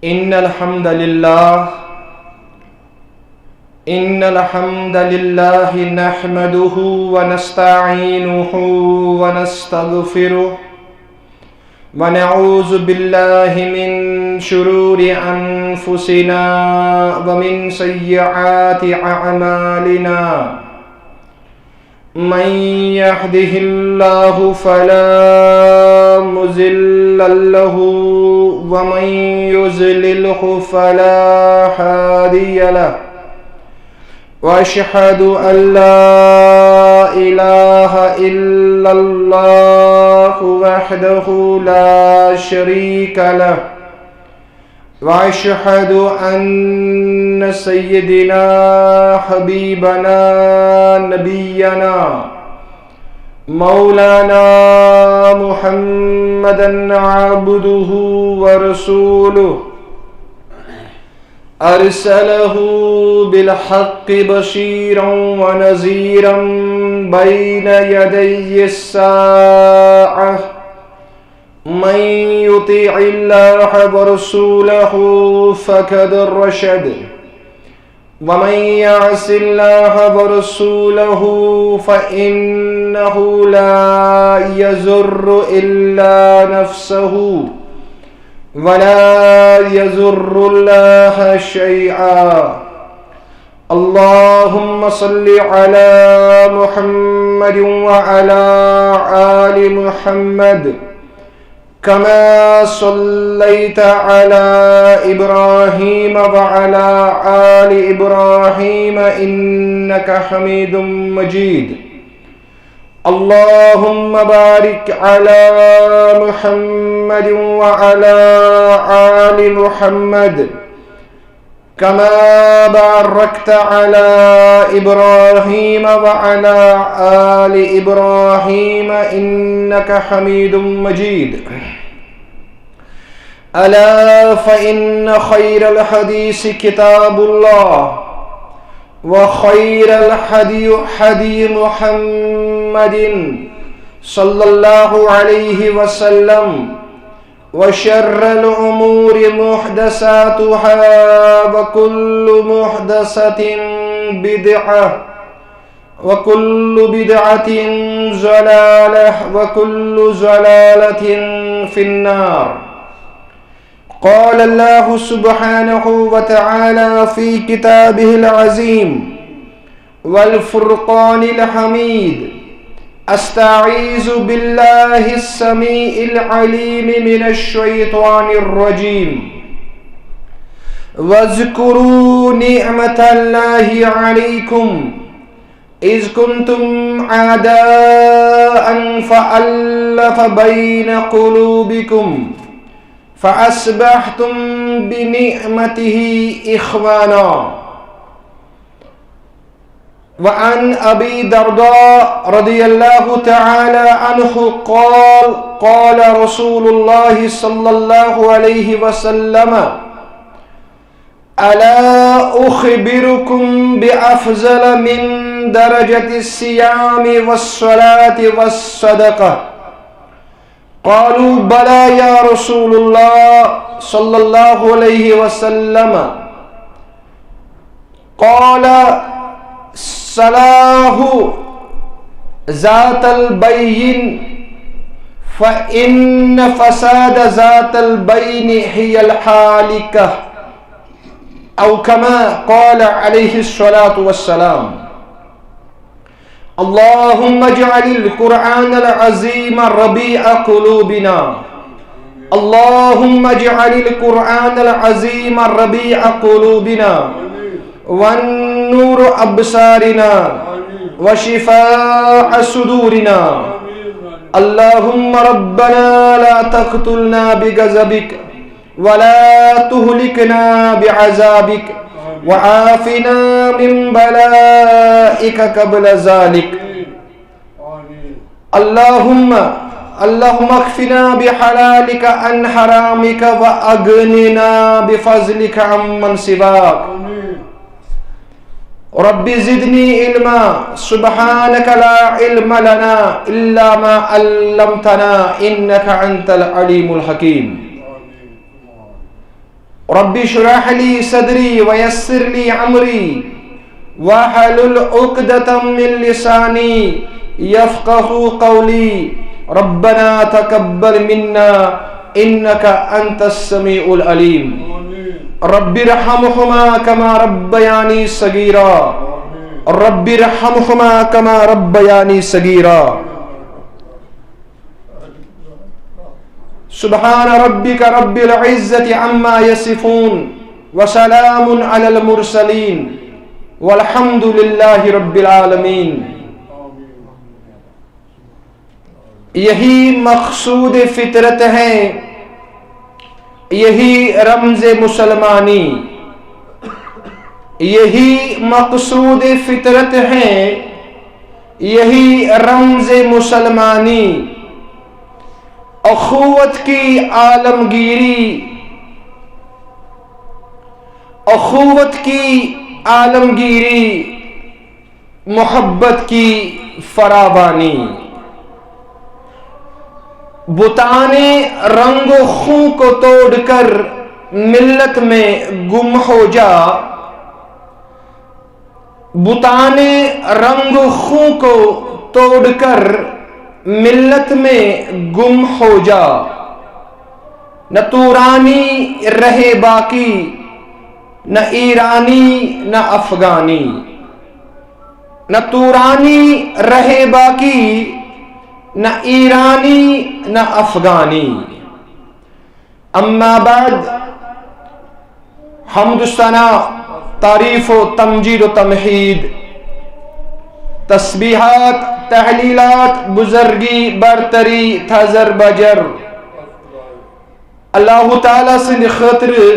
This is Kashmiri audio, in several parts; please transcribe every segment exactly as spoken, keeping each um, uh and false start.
إن الحمد لله إن الحمد لله نحمده ونستعينه ونستغفره، ونعوذ بالله من شرور أنفسنا ومن سيئات أعمالنا. من يهده الله فلا مضل له، ومن يضلله فلا هادي له. وأشهد أن لا إله إلا الله وحده لا شريك له، وأشهد أن سيدنا حبيبنا نبينا مولانا محمدا عبده ورسوله، أرسله بالحق بشيرا ونذيرا بين يدي الساعة. من يطع الله ورسوله فقد رشد، ومن يعص الله ورسوله فإنه لا يضر إلا نفسه ولا يضر الله شيئا. اللهم صل على محمد وعلى آل محمد كما صليت على إبراهيم وعلى آل إبراهيم إنك حميد مجيد. اللهم بارك على محمد وعلى آل محمد كما باركت على إبراهيم وعلى آل إبراهيم إنك حميد مجيد. ألا فإن خير الحديث كتاب الله، وخير الهدي هدي محمد صلى الله عليه وسلم، وشر الأمور محدثاتها، وكل محدثة بدعة، وكل بدعة ضلالة، وكل ضلالة في النار. قال الله سبحانه وتعالى في كتابه العظيم والفرقان الحميد: أستعيذ بالله السميع العليم من الشيطان الرجيم. واذكروا نعمة الله عليكم إذ كنتم أعداء فألف بين قلوبكم فأصبحتم بنعمته إخوانا. وعن أبي الدرداء رضي الله تعالى عنه قال: قال رسول الله صلى الله عليه وسلم: ألا أخبركم بأفضل من درجة الصيام والصلاة والصدقة؟ قالوا: بلى يا رسول الله صلى الله عليه وسلم. قال: صلاح ذات البين، فإن فساد ذات البين هي الهالكة، أو كما قال عليه الصلاة والسلام. اللهم اجعل القرآن العظيم ربيع قلوبنا. اللهم اجعل القرآن العظيم ربيع قلوبنا، والنور أبصارنا، وشفاء صدورنا. اللهم ربنا لا تقتلنا بغضبك، ولا تهلكنا بعذابك، وعافنا من بلائك قبل ذلك. اللهم، اللهم اكفنا بحلالك عن حرامك وأغننا بفضلك عمن سواك. رب زدني علما، سبحانك لا علم لنا إلا ما علمتنا إنك أنت العليم الحكيم. رب اشرح لي صدري ويسر لي أمري واحلل عقدة من لساني يفقهوا قولي. ربنا تقبل منا إنك أنت السميع العليم. رب ارحمهما كما ربياني صغيرا. رب ارحمهما كما ربياني صغيرا. سبحان ربك رب العزة عما يصفون وسلام على المرسلين والحمد لله رب العالمين. یہی مقصود فطرت ہے، یہی رمز مسلمانی، یہی مقصود فطرت ہے، یہی رمز مسلمانی، اخوت کی عالمگیری، اخوت کی عالمگیری، محبت کی فراوانی۔ بتانے رنگ و خوں کو توڑ کر ملت میں گم ہو جا، بتانے رنگ و خوں کو توڑ کر ملت میں گم ہو جا، نہ تورانی رہے باقی، نہ ایرانی نہ افغانی، نہ تورانی رہے باقی، نہ ایرانی نہ افغانی۔ اما بعد، حمد و ثنا، تعریف و تمجید و تمہید، تسبیحات، تحلیلات، بزرگی، برتری، تھزر بجر، اللہ تعالیٰ سٕنٛدِ خٲطرٕ،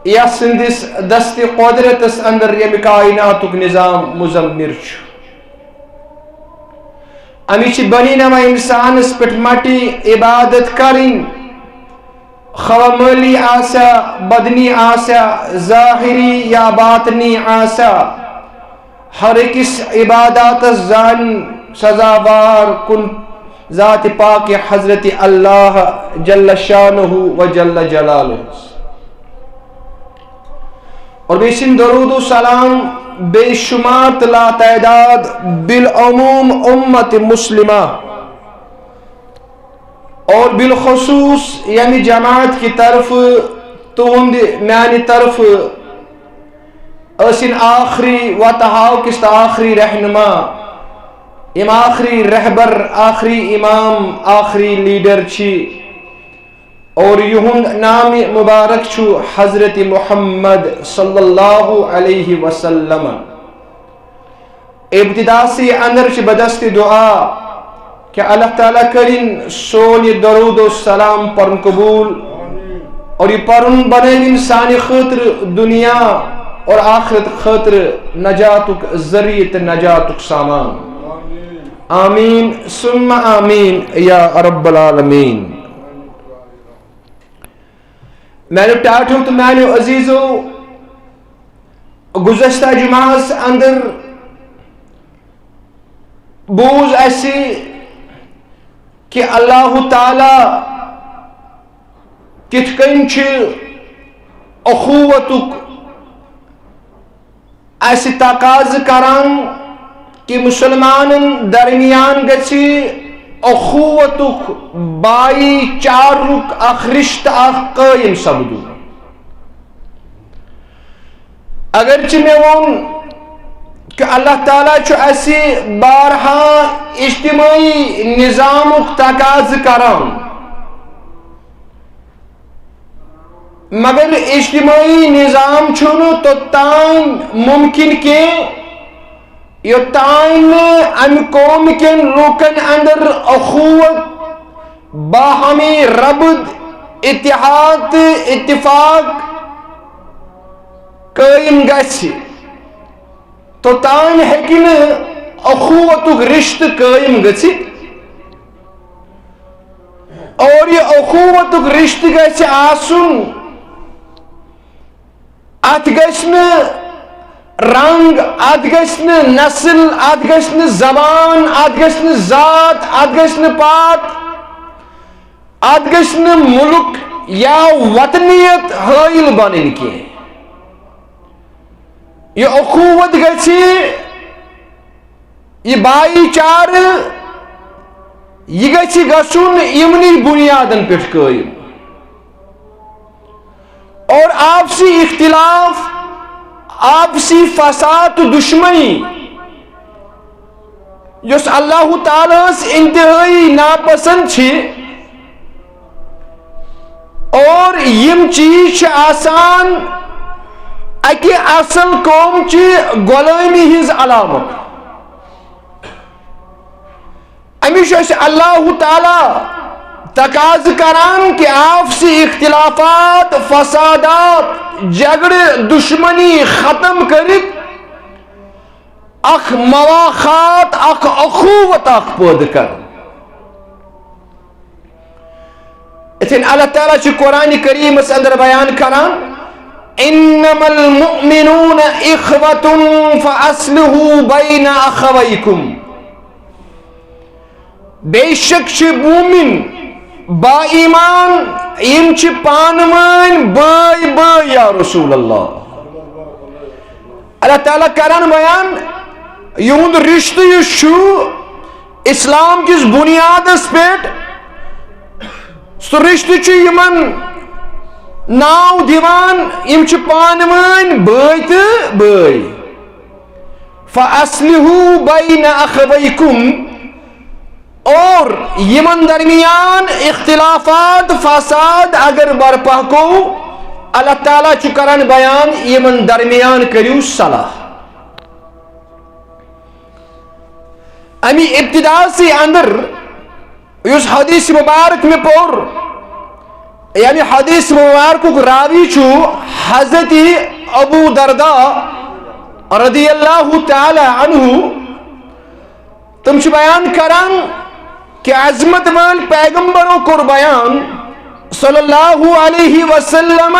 یَس سٕنٛدِس دستِ قۄدرتَس اندر ییٚمہِ کائناتُک نظام مُزمِر چھُ۔ اَمہِ چھِ بنی نوع اِنسانَس پٮ۪ٹھ مٹی عبادت کرٕنۍ، خواہ مٲلی آسیا، بدنی آسیا، ظاہری یا باطنی آسیا، ہر أکِس عباداتس زن سزاوار کُن ذات پاک حضرت اللہ جل شانہ و جل جلالہ۔ اور بیٚیہِ سٕنٛدۍ درود و سلام بے شمار تہٕ لا تعداد بالعموم امت مسلمہ اور بالخصوص ییٚمہِ جماعت کی طرف تُہُنٛد میانہِ طرف ٲسِن آخری وتہ ہاو کِس تہٕ آخری رہنما، یِم آخری رہبر، آخری امام، آخری لیڈر چھِ، اور یِہُنٛد نام مبارک چھُ حضرت محمد صلی اللہ علیہ وسلم۔ ابتدا سے اندر چھِ بدست دعا کہ اللہ تعالیٰ کرِن سون یہِ درود و سلام پرُن قبول اور یہِ پرُن بنٲوِن سانہِ خٲطرٕ دنیا اور آخرت خٲطرٕ نجاتُک ذریعہ تہٕ نجاتُک سامان۔ آمین ثم آمین یا رب العالمین۔ میانیو ٹاٹھیو تہٕ میانیو عزیزو، گزشتہ جمعہس اندر بوز اسہِ کہ اللہ تعالیٰ کِتھ کٔنۍ چھِ اخوتُک اسہِ تقاضہٕ کران کہ مسلمانن درمیان گژھِ اخوتُک، بھائی چارُک اکھ رشتہٕ اکھ قٲیِم سپدُن۔ اگرچہ مےٚ ووٚن کہ اللہ تعالیٰ چھُ اسہِ بارہا اجتماعی نظامُک تقاضہٕ کران، مگر اجتماعی نظام چھُنہٕ توٚتام ممکن کینٛہہ، یوٚتام نہٕ امہِ قوم کٮ۪ن لوٗکن اندر اخوت، باہمی ربط، اتحاد تہٕ اتفاق قٲیِم گژھِ، توٚتام ہیٚکہِ نہٕ اخوتُک رشتہٕ قٲیِم گٔژھِتھ۔ اور یہِ اخوتُک رشتہٕ گژھِ آسُن، اتھ گژھِ نہٕ رنگ، اتھ گژھِ نہٕ نسل، اتھ گژھِ نہٕ زبان، اتھ گژھِ نہٕ ذات، اتھ گژھِ نہٕ پات، اتھ گژھِ نہٕ ملک، یا وطنیت حٲیِل بنٕنۍ کینٛہہ۔ یہِ اخوت گژھِ، یہِ بھایی چارٕ، یہِ گژھِ گژھُن یِمنٕے بُنیادن پٮ۪ٹھ قٲیِم۔ اور آپسی اختلاف، آپسی فساد تہٕ دشمنی، یۄس اللہ تعالیٰ ہس انتہٲئی ناپسند چھِ، اور یِم چیز چھِ آسان اکہِ اصل قوم چہِ غلٲمی ہٕنٛز علامت۔ أمِس چھُ اَسہِ اللہ تعالیٰ تقاضہٕ کران کہِ آپسی اختلافات، فسادات، جھگڑٕ، دشمنی ختم کٔرِتھ اکھ مواخات، اکھ اخوت اکھ پٲدٕ کرُن۔ یِتھ کٔنۍ اللہ تعالیٰ چھُ قرآن کریمس اندر بیان کران، "انما المؤمنون اخوة فاصلحوا بین اخویکم۔" بے شک چھِ مومن، با ایمان، یِم چھِ پانہٕ وٲنۍ بٲے بٲے، یا رسول اللہ۔ اللہ تعالیٰ کران بیان، یِہُنٛد رشتہٕ یُس چھُ اسلام کِس بُنیادس پٮ۪ٹھ، سُہ رشتہٕ چھُ یِمن ناو دِوان، یِم چھِ پانہٕ وٲنۍ بٲے تہٕ بٲے۔ فَأَصْلِحُوا بَيْنَ أَخَوَيْكُمْ، اور یِمن درمیان اختلافات، فساد اگر برپا گوٚو، اللہ تعالیٰ چھُ کران بیان، یِمن درمیان کٔرِو صلاح۔ اَمہِ ابتدا سٕے اندر یُس حدیث مبارک مےٚ پوٚر، ییٚمہِ حدیث مبارکُک راوی چھُ حضرت ابو درداء رضی اللہ تعالیٰ عنہ، تِم چھِ بیان کران کہِ عظمت وٲلۍ پیغمبرو کوٚر بیان صلی اللہ علیہ وسلم،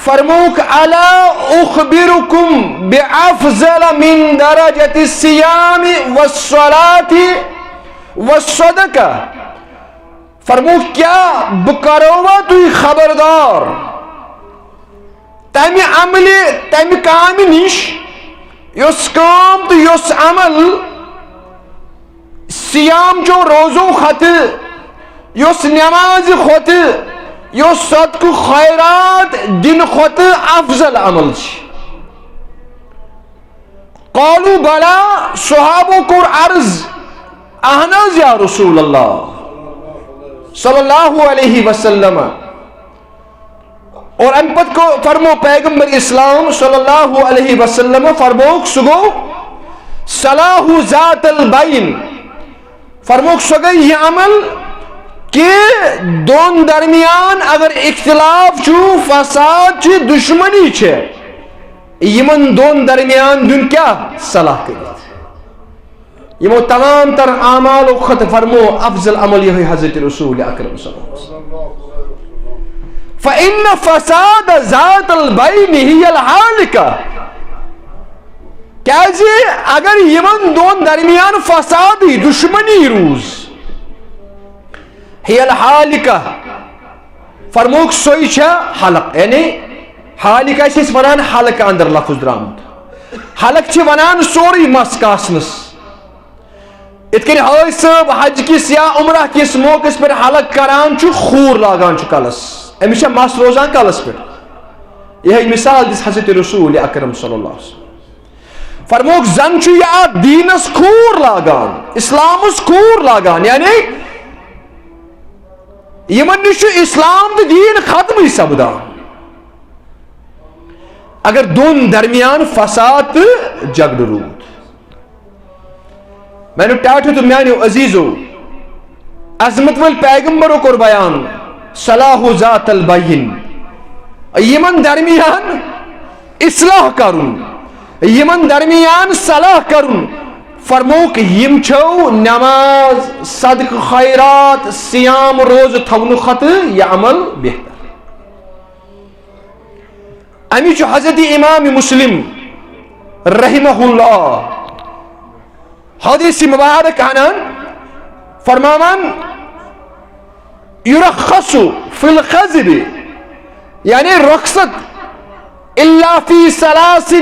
فرمووُکھ، "الا اخبرکم بافضل من درجة الصیام والصلاة والصدقہ؟" فرمووُکھ، "کیٛاہ بہٕ کروا تُہۍ خبردار تمہِ عملہِ، تمہِ کامہِ نِش، یۄس کٲم تہٕ یۄس عمل صیام چو روزو کھۄتہٕ، یۄس نمازِ کھۄتہٕ، یۄس صدقہٕ خیرات دِنہٕ کھۄتہٕ افضل عمل چھِ؟" قالوا بلی، صحابو کوٚر عرض، "اہن حظ یا رسول اللہ صلی اللہ علیہ وسلم۔" اور امہِ پتہٕ کو فرمو پیغمبر اسلام صلی اللہ علیہ وسلم، فرمووُکھ، سُہ گوٚو صلاح ذات البین۔ فرمووُکھ، سۄ گٔے یہِ عمل کہِ دۄن درمیان اگر اختلاف چھُ، فساد چھِ، دشمنی چھِ، یِمن دۄن درمیان دیُن کیٛاہ؟ صلاح کٔرِتھ۔ یِمو تمام تر اعمالو کھۄتہٕ فرمو افضل عمل یِہوٚے حضرت رسول اکرم صلی اللہ علیہ وسلم۔ فإن فساد ذات البین هی الهالکہ۔ کیازِ اگر یِمن دۄن درمیان فسادٕے، دشمنی روٗز، هی الهالکہ، فرمووُکھ، سۄے چھےٚ ہلک، یعنی ہالکہ چھِ أسۍ وَنان ہلکہٕ اندر لفظ درٛامُت۔ ہلک چھِ وَنان سورُے مَس کاسنَس۔ یِتھ کٔنۍ حٲج صٲب حج کِس یا عمرہ کِس موقعس پٮ۪ٹھ ہلک کران چھُ، خوٗر لاگان چھُ کلس، أمِس چھےٚ مَس روزان کلس پٮ۪ٹھ۔ یِہوٚے مثال دِژ حضرت رسول اکرم صلی اللہ علیہ وسلم۔ فرمووُکھ، زن چھُ یہِ اتھ دیٖنس خوٗر لاگان، اسلامس خوٗر لاگان، یعنی یِمن نِش چھُ اسلام تہٕ دیٖن ختمٕے سپدان۔ اگر دۄن درمیان فساد تہٕ جھگڑٕ روٗد۔ میانیو ٹاٹھیو تہٕ میانیو عزیزو، عظمت وٲلۍ پیغمبرو کوٚر بیان، صلاح ذات البین، یِمن درمیان اصلاح کرُن، یِمن درمیان صلاح کرُن۔ فرمووُکھ، یِم چھَو نماز، صدقہٕ خیرات، صیام، روزٕ تھاونہٕ کھۄتہٕ یہِ عمل بہتر۔ اَمی چھُ حضرت امام مسلم رحمہ اللہ حدیث مبارک انان، فرماوان، یرخص فی الخضب، یعنی رخصت، الا فی ثلاث،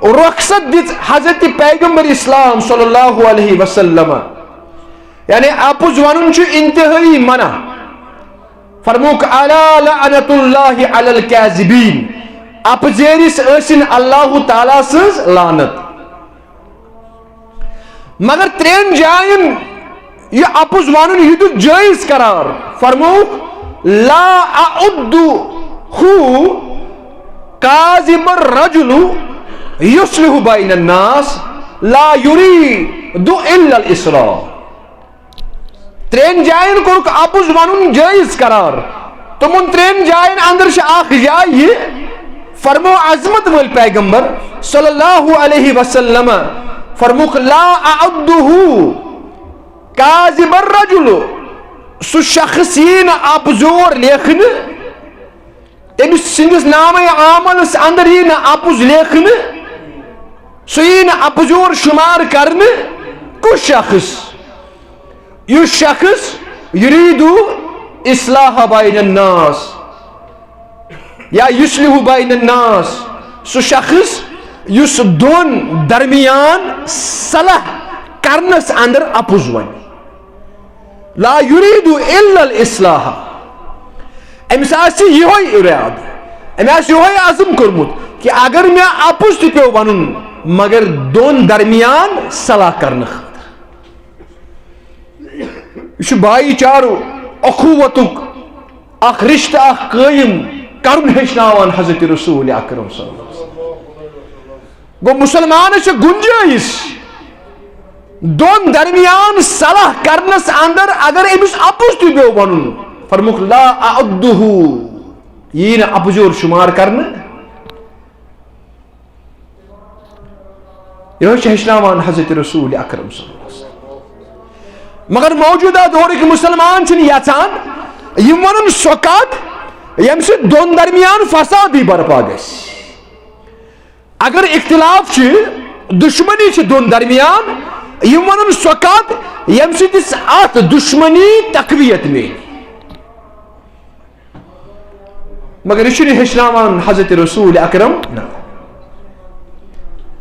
رخصت دِژ حضرت پیغمبر اسلام صلی اللہ علیہ وسلم، یعنی اپُز ونُن چھُ انتہٲئی منع۔ فرموک، الا لعنت اللہ علی الکاذبین، اپزیرِس ٲسِن اللہ تعالیٰ سٕنٛز لعنت۔ مگر ترٛٮ۪ن جاین یہِ اپُز ونُن، یہِ دیُت جٲیز قرار۔ فرمووُکھ، لا اعدہ کاذب الرجل یصلح بین الناس لا یرید الا الاصلاح۔ ترٛٮ۪ن جاین کوٚرُکھ اپُز ونُن جٲیز قرار۔ تِمن ترٛٮ۪ن جاین اندر چھِ اکھ جاے یہِ، فرمو عظمت وٲلۍ پیغمبر صلی اللہ علیہ وسلم، فرموکھ، لا اعدہ کاذب الرجل، سُہ شخص یی نہٕ اپزور لیکھنہٕ، تٔمِس سٕنٛدِس نامہ عملس اندر یی نہٕ اپُز لیکھنہٕ، سُہ یی نہٕ اپزور شمار کرنہٕ۔ کُس شخص؟ یُس شخص یرید اصلاح بین الناس یا یصلح بین الناس، سُہ شخص یُس دۄن درمیان صلاح کرنس اندر اپُز ونہِ۔ لا یرید الا الاصلاح۔ أمِس آسہِ یِہوٚے اِرادٕ، أمۍ آسہِ یِہوٚے عزم کوٚرمُت کہِ اگر مےٚ اَپُز تہِ پیوٚو وَنُن، مگر دۄن درمیان صلاح کرنہٕ خٲطرٕ۔ یہِ چھُ بھایی چارو اخوتُک اکھ رشتہٕ اکھ قٲیِم کرُن ہیٚچھناوان حضرت رسول اکرم صلی اللہ علیہ وسلم۔ گوٚو، مسلمانس چھِ گنجٲیش دۄن درمیان صلاح کرنس اندر، اگر أمِس اَپُز تہِ پیوٚو وَنُن، فرمووُکھ، لا اعدہ، یی نہٕ اَپُزیور شمار کرنہٕ۔ یِہوٚے چھِ ہیٚچھناوان حضرت رسول اکرم صلی اللہ علیہ وسلم۔ مگر موجودہ دورٕکۍ مسلمان چھِنہٕ یژھان یِم وَنَن سۄ کتھ، ییٚمہِ سۭتۍ دۄن درمیان فسادٕے برپا گژھِ۔ اگر اختلاف چھِ، دشمنی چھِ دۄن درمیان، یِم وَنَن سۄ کتھ، ییٚمہِ سۭتۍ اَتھ دشمنی تقویت میلہِ۔ مگر یہِ چھُنہٕ ہیٚچھناوان حضرت رسول اکرم، نہ۔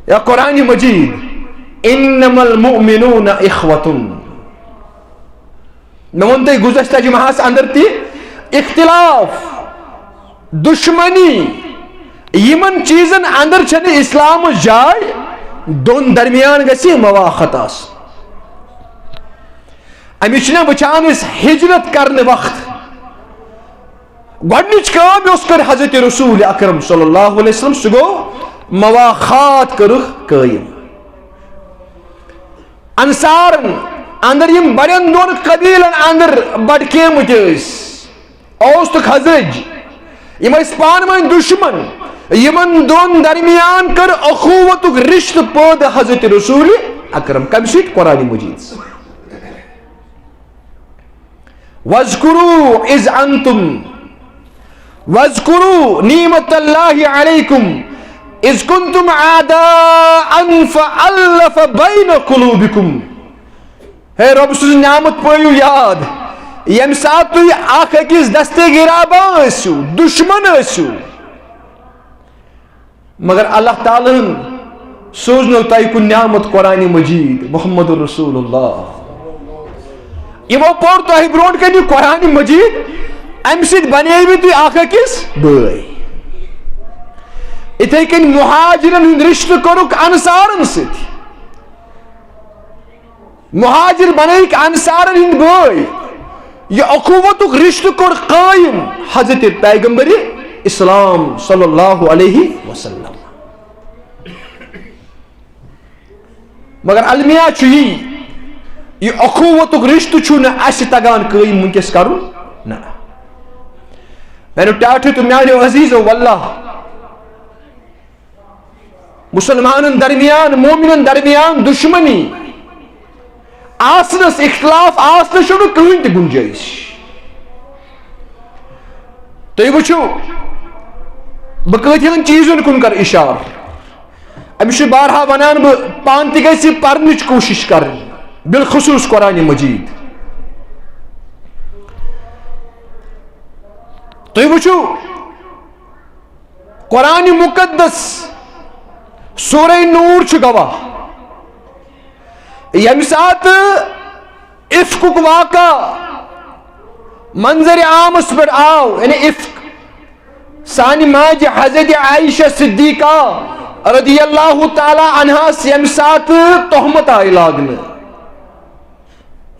یا قرآن مجید، انما المؤمنون اخوة۔ مےٚ ووٚن تۄہہِ گُزشتہ جمعہس اندر تہِ، اختلاف، دشمنی، یِمن چیٖزن اندر چھنہٕ اسلامس جاے، دۄن درمیان گژھِ مواخت آسٕنۍ۔ اَمِچ چھِنہ وٕچھان أسۍ ہجرت کرنہٕ وقت۔ گۄڈٕنِچ کٲم یۄس کٔر حضرت رسول اکرم صلی اللہ علیہ وسلم، سُہ گوٚو مواخات کٔرٕکھ قٲیِم۔ انصارن اندر یِم بڑٮ۪ن دۄن قبیلن اندر بڑکیمٕتۍ ٲسۍ، اوس تہٕ خزرج، یِم ٲسۍ پانہٕ ؤنۍ دشمن، یِمن دۄن درمیان کٔر اخوتُک رشتہٕ پٲدٕ حضرت رسول اکرم۔ کمہِ سۭتۍ؟ قرآن مجید سۭتۍ۔ واذکروا اذ انتم، واذکروا نعمت اللہ علیکم اذ کنتم اعداء فالف بین قلوبکم۔ ہے رۄب سٕنٛز نعمت پٲیِو یاد، ییٚمہِ ساتہٕ تُہۍ اکھ أکِس دستِ گِرابا ٲسِو، دُشمن ٲسِو، مگر اللہ تعالیٰ ہن سوٗزنو تۄہہِ کُن نعمت قرآن مجید محمد رسول اللہ۔ یِمو پوٚر تۄہہِ برونٛٹھ کنہِ یہِ قرآن مجید، امہِ سۭتۍ بنیوٕ تُہۍ اکھ أکِس بٲے۔ اِتھے کٔنۍ مہاجرن ہُنٛد رشتہٕ کوٚرُکھ انصارن سۭتۍ۔ مہاجر بنٲوِکھ انصارن ہٕنٛدۍ بٲے۔ یہِ اخوتُک رشتہٕ کوٚر قٲیِم حضرت پیغمبر اسلام صلی اللہ علیہ وسلم۔ مگر المیہ چھُ یی، یہِ اخوتُک رشتہٕ چھُنہٕ اسہِ تگان قٲیِم وٕنکیٚس کرُن۔ نہ۔ میانیو ٹاٹھیو تہٕ میانیو عزیزو، واللہ، مسلمانن درمیان، مومنن درمیان دشمنی آسنس، اختلاف آسنس چھُنہٕ کٕہٕنۍ تہِ گنجٲیش۔ تُہۍ وٕچھِو، بہٕ کۭتِہن چیٖزن کُن کرٕ اشارٕ۔ أمِس چھُ بارہا ونان، بہٕ پانہٕ تہِ گژھِ پرنٕچ کوٗشش کرٕنۍ، بالخصوص قرآن مجید۔ تُہۍ وٕچھِو، قرآن مقدس سورہ نور چھُ گواہ، ییٚمہِ ساتہٕ افکُک واقعہ منظر عامس پٮ۪ٹھ آو، یعنی افک، سانہِ ماجہِ حضرت عائشہ صدیقہ رضی اللہ تعالیٰ عنہس ییٚمہِ ساتہٕ تہمت آیہِ لاگنہٕ،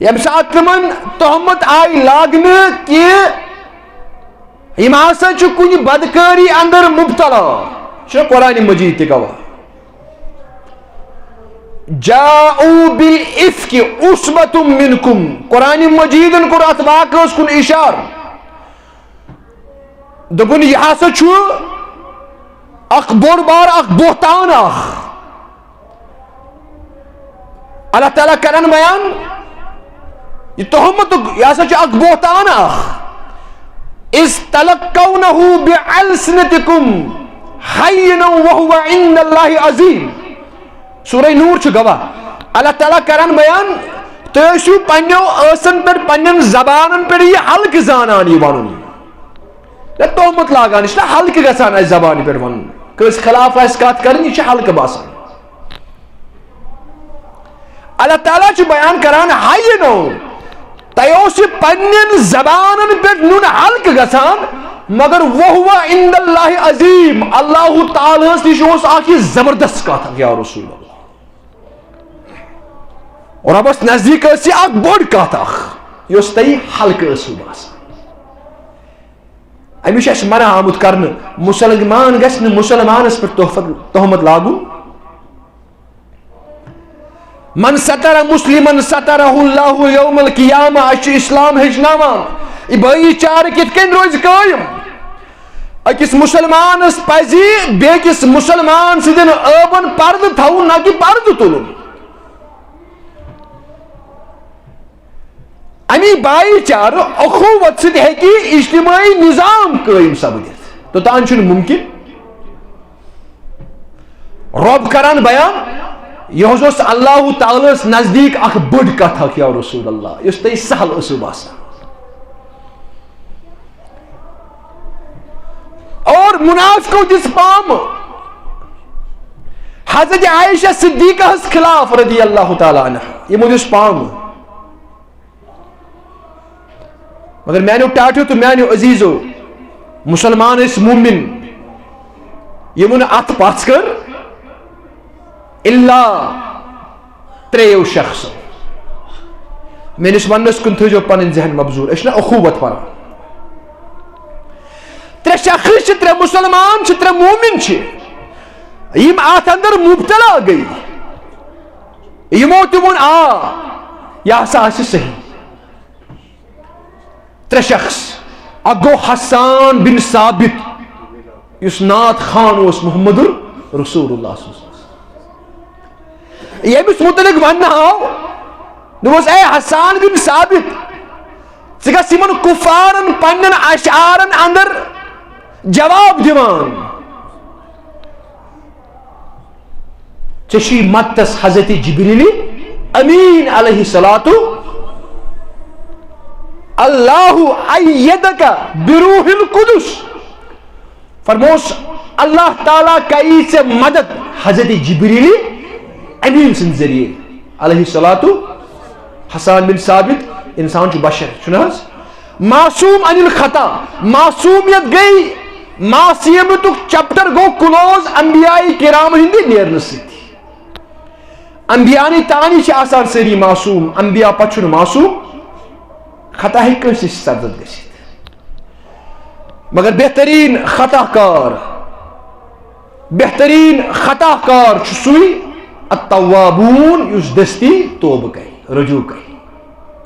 ییٚمہِ ساتہٕ تِمن تہمت آیہِ لاگنہٕ کہِ یِم ہسا چھِ کُنہِ بدکٲری اندر مبتلا، چھُنہ قرآن مجید تہِ گواہ؟ جاءوا بالافک عصبۃ منکم۔ قرآن مجیدن کوٚر اتھ واقعس کُن اشارٕ۔ دوٚپُن، یہِ ہسا چھُ اکھ بوٚڑ بار، اکھ بہتان اکھ۔ اللہ تعالیٰ کرن بیان، یہِ تہمتُک، یہِ ہسا چھُ اکھ بہتان اکھ۔ اذ تلقونہ بالسنتکم ہینا وہو عند اللہ عظیم۔ سورہ نور چھُ گواہ۔ اللہ تعالیٰ کرن بیان، تُہۍ ٲسِو پننیو ٲسن پٮ۪ٹھ، پننٮ۪ن زبانن پٮ۪ٹھ یہِ ہلکہٕ زانان یہِ ونُن۔ نہ، تہمت لاگان، یہِ چھُنہ ہلکہٕ گژھان اسہِ زبانہِ پٮ۪ٹھ ونُن۔ کٲنٛسہِ خلاف آسہِ کتھ کرٕنۍ، یہِ چھُ ہلکہٕ باسان۔ اللہ تعالیٰ چھُ بیان کران، ہاے نو، تۄہہِ اوس یہِ پننٮ۪ن زبانن پٮ۪ٹھ نیُن ہلکہٕ گژھان، مگر وہو عند اللہ عظیم، اللہ تعالیٰ ہس نِش اوس اکھ یہِ زبردست کتھ اکھ، یا رسول اللہ۔ رۄبس نزدیک ٲس یہِ اکھ بٔڑ کتھ اکھ، یۄس تۄہہِ ہلکہٕ ٲسوٕ باسان۔ أمِس چھُ اَسہِ منع آمُت کرنہٕ، مُسلمان گژھِ نہٕ مُسلمانس پٮ۪ٹھ تحفت، تہمت لاگُن۔ من ستر مسلما سترہ اللہ یوم القیامہ۔ اَسہِ چھُ اسلام ہیٚچھناوان، یہِ بھٲیی چارٕ کِتھ کٔنۍ روزِ قٲیِم۔ أکِس مُسلمانس پزِ بیٚکِس مُسلمان سٕنٛدٮ۪ن عٲبن پردٕ تھاوُن، نہ کہِ پردٕ تُلُن۔ امی بھائی چارٕ اخوت سۭتۍ ہیٚکہِ اجتماعی نظام قٲیِم سپدِتھ۔ توٚتام چھُنہٕ مُمکِن۔ رۄب کران بیان، یہِ حظ اوس اللہ تعالیٰ ہس نزدیٖک اکھ بٔڑ کتھ اکھ، یا رسول اللہ، یۄس تۄہہِ سہل ٲسٕو باسان۔ اور منافقو دِژ پامہٕ حضرت عائشہ صدیقہ ہس خلاف رضی اللہ تعالیٰ عنہ، یِمو دِژ پامہٕ۔ مگر میانیو ٹاٹھیو تہٕ میانیو عزیزو، مُسلمان ٲسۍ مومن، یِمو نہٕ اتھ پژھ کٔر، الا ترٛیٚیو شخصو۔ میٲنِس وننس کُن تھٲیزیو پنٕنۍ ذہن مبزور، أسۍ چھِنہ اخوت پران۔ ترٛےٚ شخص چھِ، ترٛےٚ مُسلمان چھِ، ترٛےٚ مومن چھِ، یِم اتھ اندر مبتلا گٔے۔ یِمو تہِ ووٚن، آ، یہِ ہسا آسہِ صحیح۔ ترٛےٚ شخص، اکھ گوٚو حسان بن ثابت، یُس نعت خوان اوس محمد رسول اللہ صلی اللہ علیہ وسلم۔ ییٚمِس مُتعلِق وننہٕ آو، دوٚپُس، اے حسان بن ثابت، ژٕ گژھ یِمن کفارن پننٮ۪ن اشعارن اندر جواب دِوان۔ ژےٚ چھُے مدتس حضرت جبریل امین علیہ الصلوۃ، اللہ ایدک بروح القدس۔ فرموس، اللہ تعالیٰ کری ژےٚ مدد حضرت جبریل امین سٕنٛدِ ذٔریعہٕ علیہ الصلوۃ۔ حسان بن ثابت انسان چھُ، بشر چھُنہٕ حظ؟ معصوم عن الخطا، معصومیت گٔے، معصومیتُک چیپٹر گوٚو کلوز انبیاء کرام ہٕنٛدِ نیرنہٕ سۭتۍ۔ انبیاء نٕے تانی چھِ آسان سٲری معصوم، انبیاء پتہٕ چھُنہٕ معصوم، خطا ہیٚکہِ کٲنٛسہِ نِش سرزد گٔژھِتھ۔ مگر بہترین خطا کار، بہترین خطا کار چھُ سُے التوابون، یُس دستی توبہٕ کرِ، رجوع کرِ۔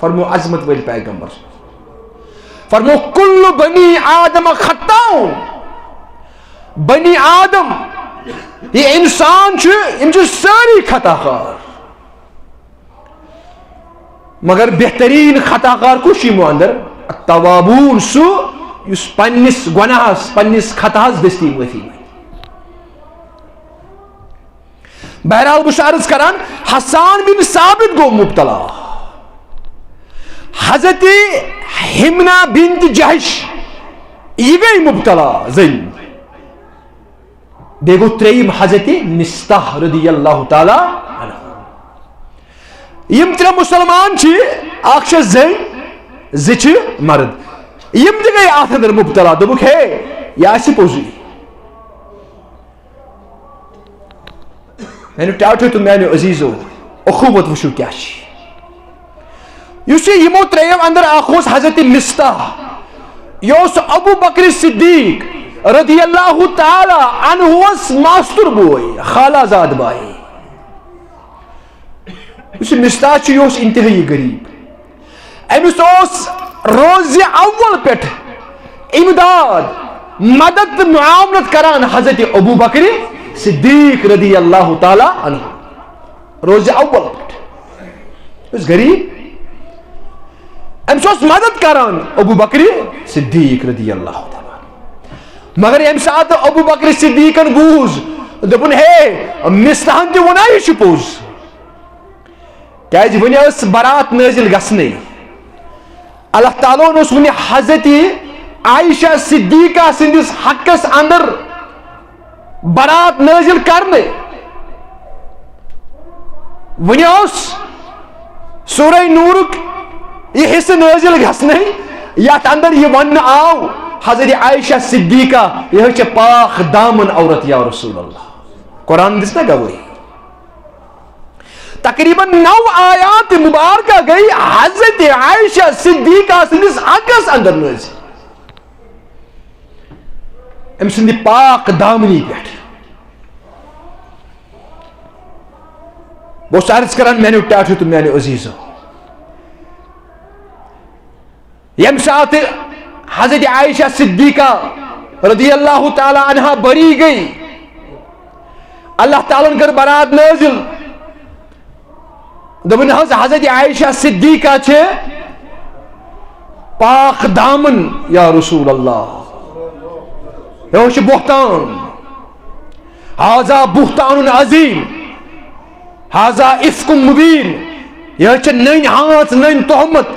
فرمو عظمت وٲلۍ پیغمبر۔ فرمو، کل بنی آدم خطاؤن۔ بنی آدم، یہِ انسان چھُ، یِم چھِ سٲری خطا کار۔ مگر بہترین خطا کار کُس چھُ یِمو اندر؟ التوابون، سُہ یُس پننِس گۄناہس، پننِس خطاہس دستی معٲفی منگہِ۔ بہرحال، بہٕ چھُس عرض کران، حسان بن ثابت گوٚو مبتلا۔ حضرت حمنہ بنت جحش، یہِ گٔے مُبتلا زٔنۍ۔ بیٚیہِ گوٚو ترٛیٚیِم حضرت مصطح رضی اللہ تعالیٰ عنہ۔ یِم ترٛےٚ مُسلمان چھِ، اکھ چھےٚ زٔنۍ، زٕ چھِ مرد۔ یِم تہِ گٔے اَتھ اندر مُبتلا، دوٚپُکھ، ہے، یہِ آسہِ پوٚزُے۔ میانیو ٹاٹھیو تہٕ میانیو عزیزو، اخوت وٕچھِو کیٛاہ چھِ۔ یُس یہِ یِمو ترٛیٚیو اندر اکھ اوس حضرت مصطح، یہِ اوس ابو بکر صدیق رضی اللہ تعالیٰ عنہُس ماستُر بوے، خالہ زاد بھائی۔ یُس یہِ مصطح چھُ، یہِ اوس انتہٲیی غریب۔ أمِس اوس روزِ اول پٮ۪ٹھ امداد، مدد تہٕ معاونت کران حضرت ابو بکر صدیق رضی اللہ تعالیٰ عنہ۔ روزِ اول پٮ۪ٹھ۔ یہِ اوس غریب۔ أمِس اوس مدد کران ابو بکر صدیق رضی اللہ تعالیٰ عنہ۔ مگر ییٚمہِ ساتہٕ ابو بکر صدیقن بوٗز، دوٚپُن، ہے، مصطحن تہِ ووٚنا یہِ چھُ پوٚز۔ کیازِ وُنہِ ٲس برات نٲزِل گژھنٕے۔ اللہ تعالیٰ ہن اوس وُنہِ حضرت عائشہ صدیقہ سٕنٛدِس حقس اندر برات نٲزِل کرنٕے۔ وُنہِ اوس سورہ نورُک یہِ حصہٕ نٲزِل گژھنٕے، یتھ اندر یہِ وننہٕ آو، حضرت عائشہ صدیقہ، یہِ حظ چھِ پاک دامن عورت، یا رسول اللہ۔ قرآن دِژ نا گوٲہی۔ تقریباً نو آیات مبارکہ گٔے حضرت عائشہ صدیقہ سٕنٛدِس حقس اندر نٲزِل۔ أمۍ سٕنٛدِ پاک دامنی پٮ۪ٹھ۔ بہٕ اوسُس عرض کران، میانیو ٹاٹھیو تہٕ میانیو عزیزو، ییٚمہِ ساتہٕ حضرت عائشہ صدیقہ رضی اللہ تعالیٰ عنہا بری گئی، اللہ تعالیٰ ہن کٔر برات نٲزِل۔ دوٚپُن حظ، حضرت عائشہ صدیقہ چھِ پاک دامن، یا رسول اللہ۔ یہِ حظ چھُ بہتان۔ ھذا بہتان عظیم۔ ھذا افک مبین۔ یہِ حظ چھِ نٔنۍ ہانٛژ، نٔنۍ تہمت۔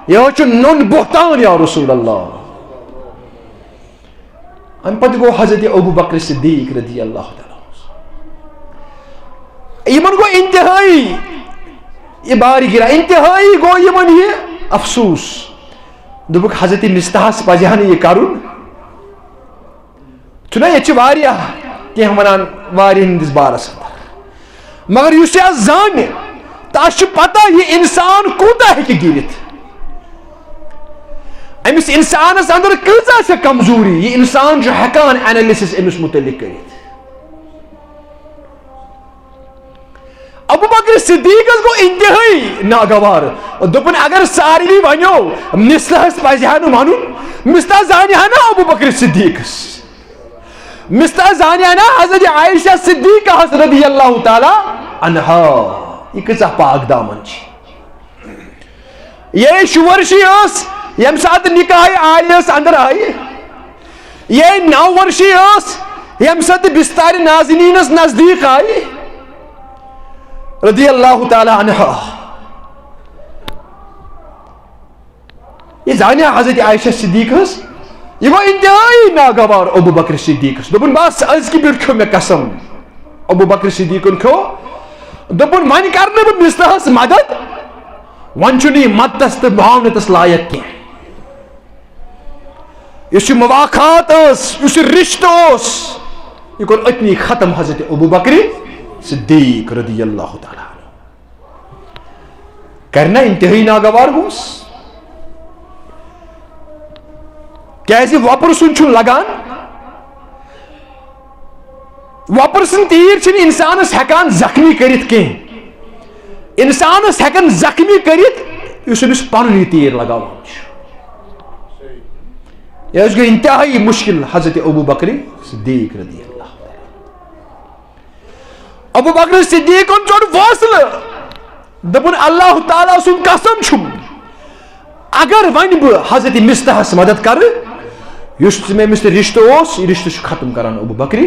یہِ حظ چھُ نوٚن بہتان، یا رسول اللہ۔ اَمہِ پتہٕ گوٚو حضرت ابو بکر صدیق رضی اللہ تعالیٰ عنہ۔ یِمن گوٚو انتہٲیی، یہِ بارِ گِرا، انتہٲیی گوٚو یِمن یہِ افسوس۔ دوٚپُکھ، حضرت مصطحس پزِ ہا نہٕ یہِ کرُن۔ چھُنہ، ییٚتہِ چھِ واریاہ کینٛہہ وَنان واریاہ ہٕنٛدِس بارس اندر۔ مگر یُس یہِ زانہِ، تس چھِ پتہ یہِ انسان کوٗتاہ ہیٚکہِ گِرِتھ۔ أمِس انسانس اندر کۭژاہ چھےٚ کمزوری، یہِ انسان چھُ ہٮ۪کان analysis أمِس متعلق کٔرِتھ۔ ابو بکر صدیقس گوٚو انتہٲیی ناگوار۔ دوٚپُن، اگر سارنٕے ونیو، مصطحس پزِ ہا نہٕ ونُن، مصطح زانہِ ہا نا ابو بکر صدیقس، مصطح زانہِ ہا نا حضرت عائشہ صدیقہس رضی اللہ تعالیٰ عنہا۔ یہِ کۭژاہ پاک دامن چھِ۔ یہِ شُہ ورشی ٲس، ییٚمہِ ساتہٕ نکاح عالیس اندر آیہِ۔ یہِ نو ورشی ٲس، ییٚمہِ ساتہٕ بستارِ نازنینس نزدیک آیہِ۔ رضی اللہ تعالیٰ عنہا۔ یہِ زانہِ ہا حضرت عائشہ صدیقہس، یہِ گوٚو انتہٲیی ناگوار ابو بکر صدیقس۔ دوٚپُن، بس، أزکہِ پٮ۪ٹھ کھیوٚو مےٚ قسم۔ ابو بکر صدیقن کھیوٚو۔ دوٚپُن، وۄنۍ کرٕ نہٕ بہٕ مصطحس مدد، وۄنۍ چھُنہٕ یہِ مددس تہٕ معاونتس لایق کینٛہہ۔ یُس یہِ مواخات ٲس، یُس یہِ رشتہٕ اوس، یہِ کوٚر أتنی ختم حضرت ابو بکر صدیق رضی اللہ تعالیٰ عنہ۔ کرِ نا انتہٲیی ناگوار گوس؟ کیازِ وۄپر سُنٛد چھُنہٕ لگان۔ وۄپر سٕنٛدۍ تیٖر چھِنہٕ انسانس ہٮ۪کان زخمی کٔرِتھ کینٛہہ۔ انسانس ہٮ۪کن زخمی کٔرِتھ یُس أمِس پنُن یہِ تیٖر لگاوان چھُ۔ یہِ حظ گٔے انتہٲیی مشکل حضرت ابو بکر صدیق رضی اللہ تعالیٰ۔ ابو بکر صدیقن ژوٚٹ فٲصلہٕ، دوٚپُن، اللہ تعالیٰ سُنٛد قسم چھُم، اگر وۄنۍ بہٕ حضرت مصطحس مدد کرٕ، یُس تہِ مےٚ أمِس سۭتۍ رشتہٕ اوس، یہِ رشتہٕ چھُ ختم کران ابو بکر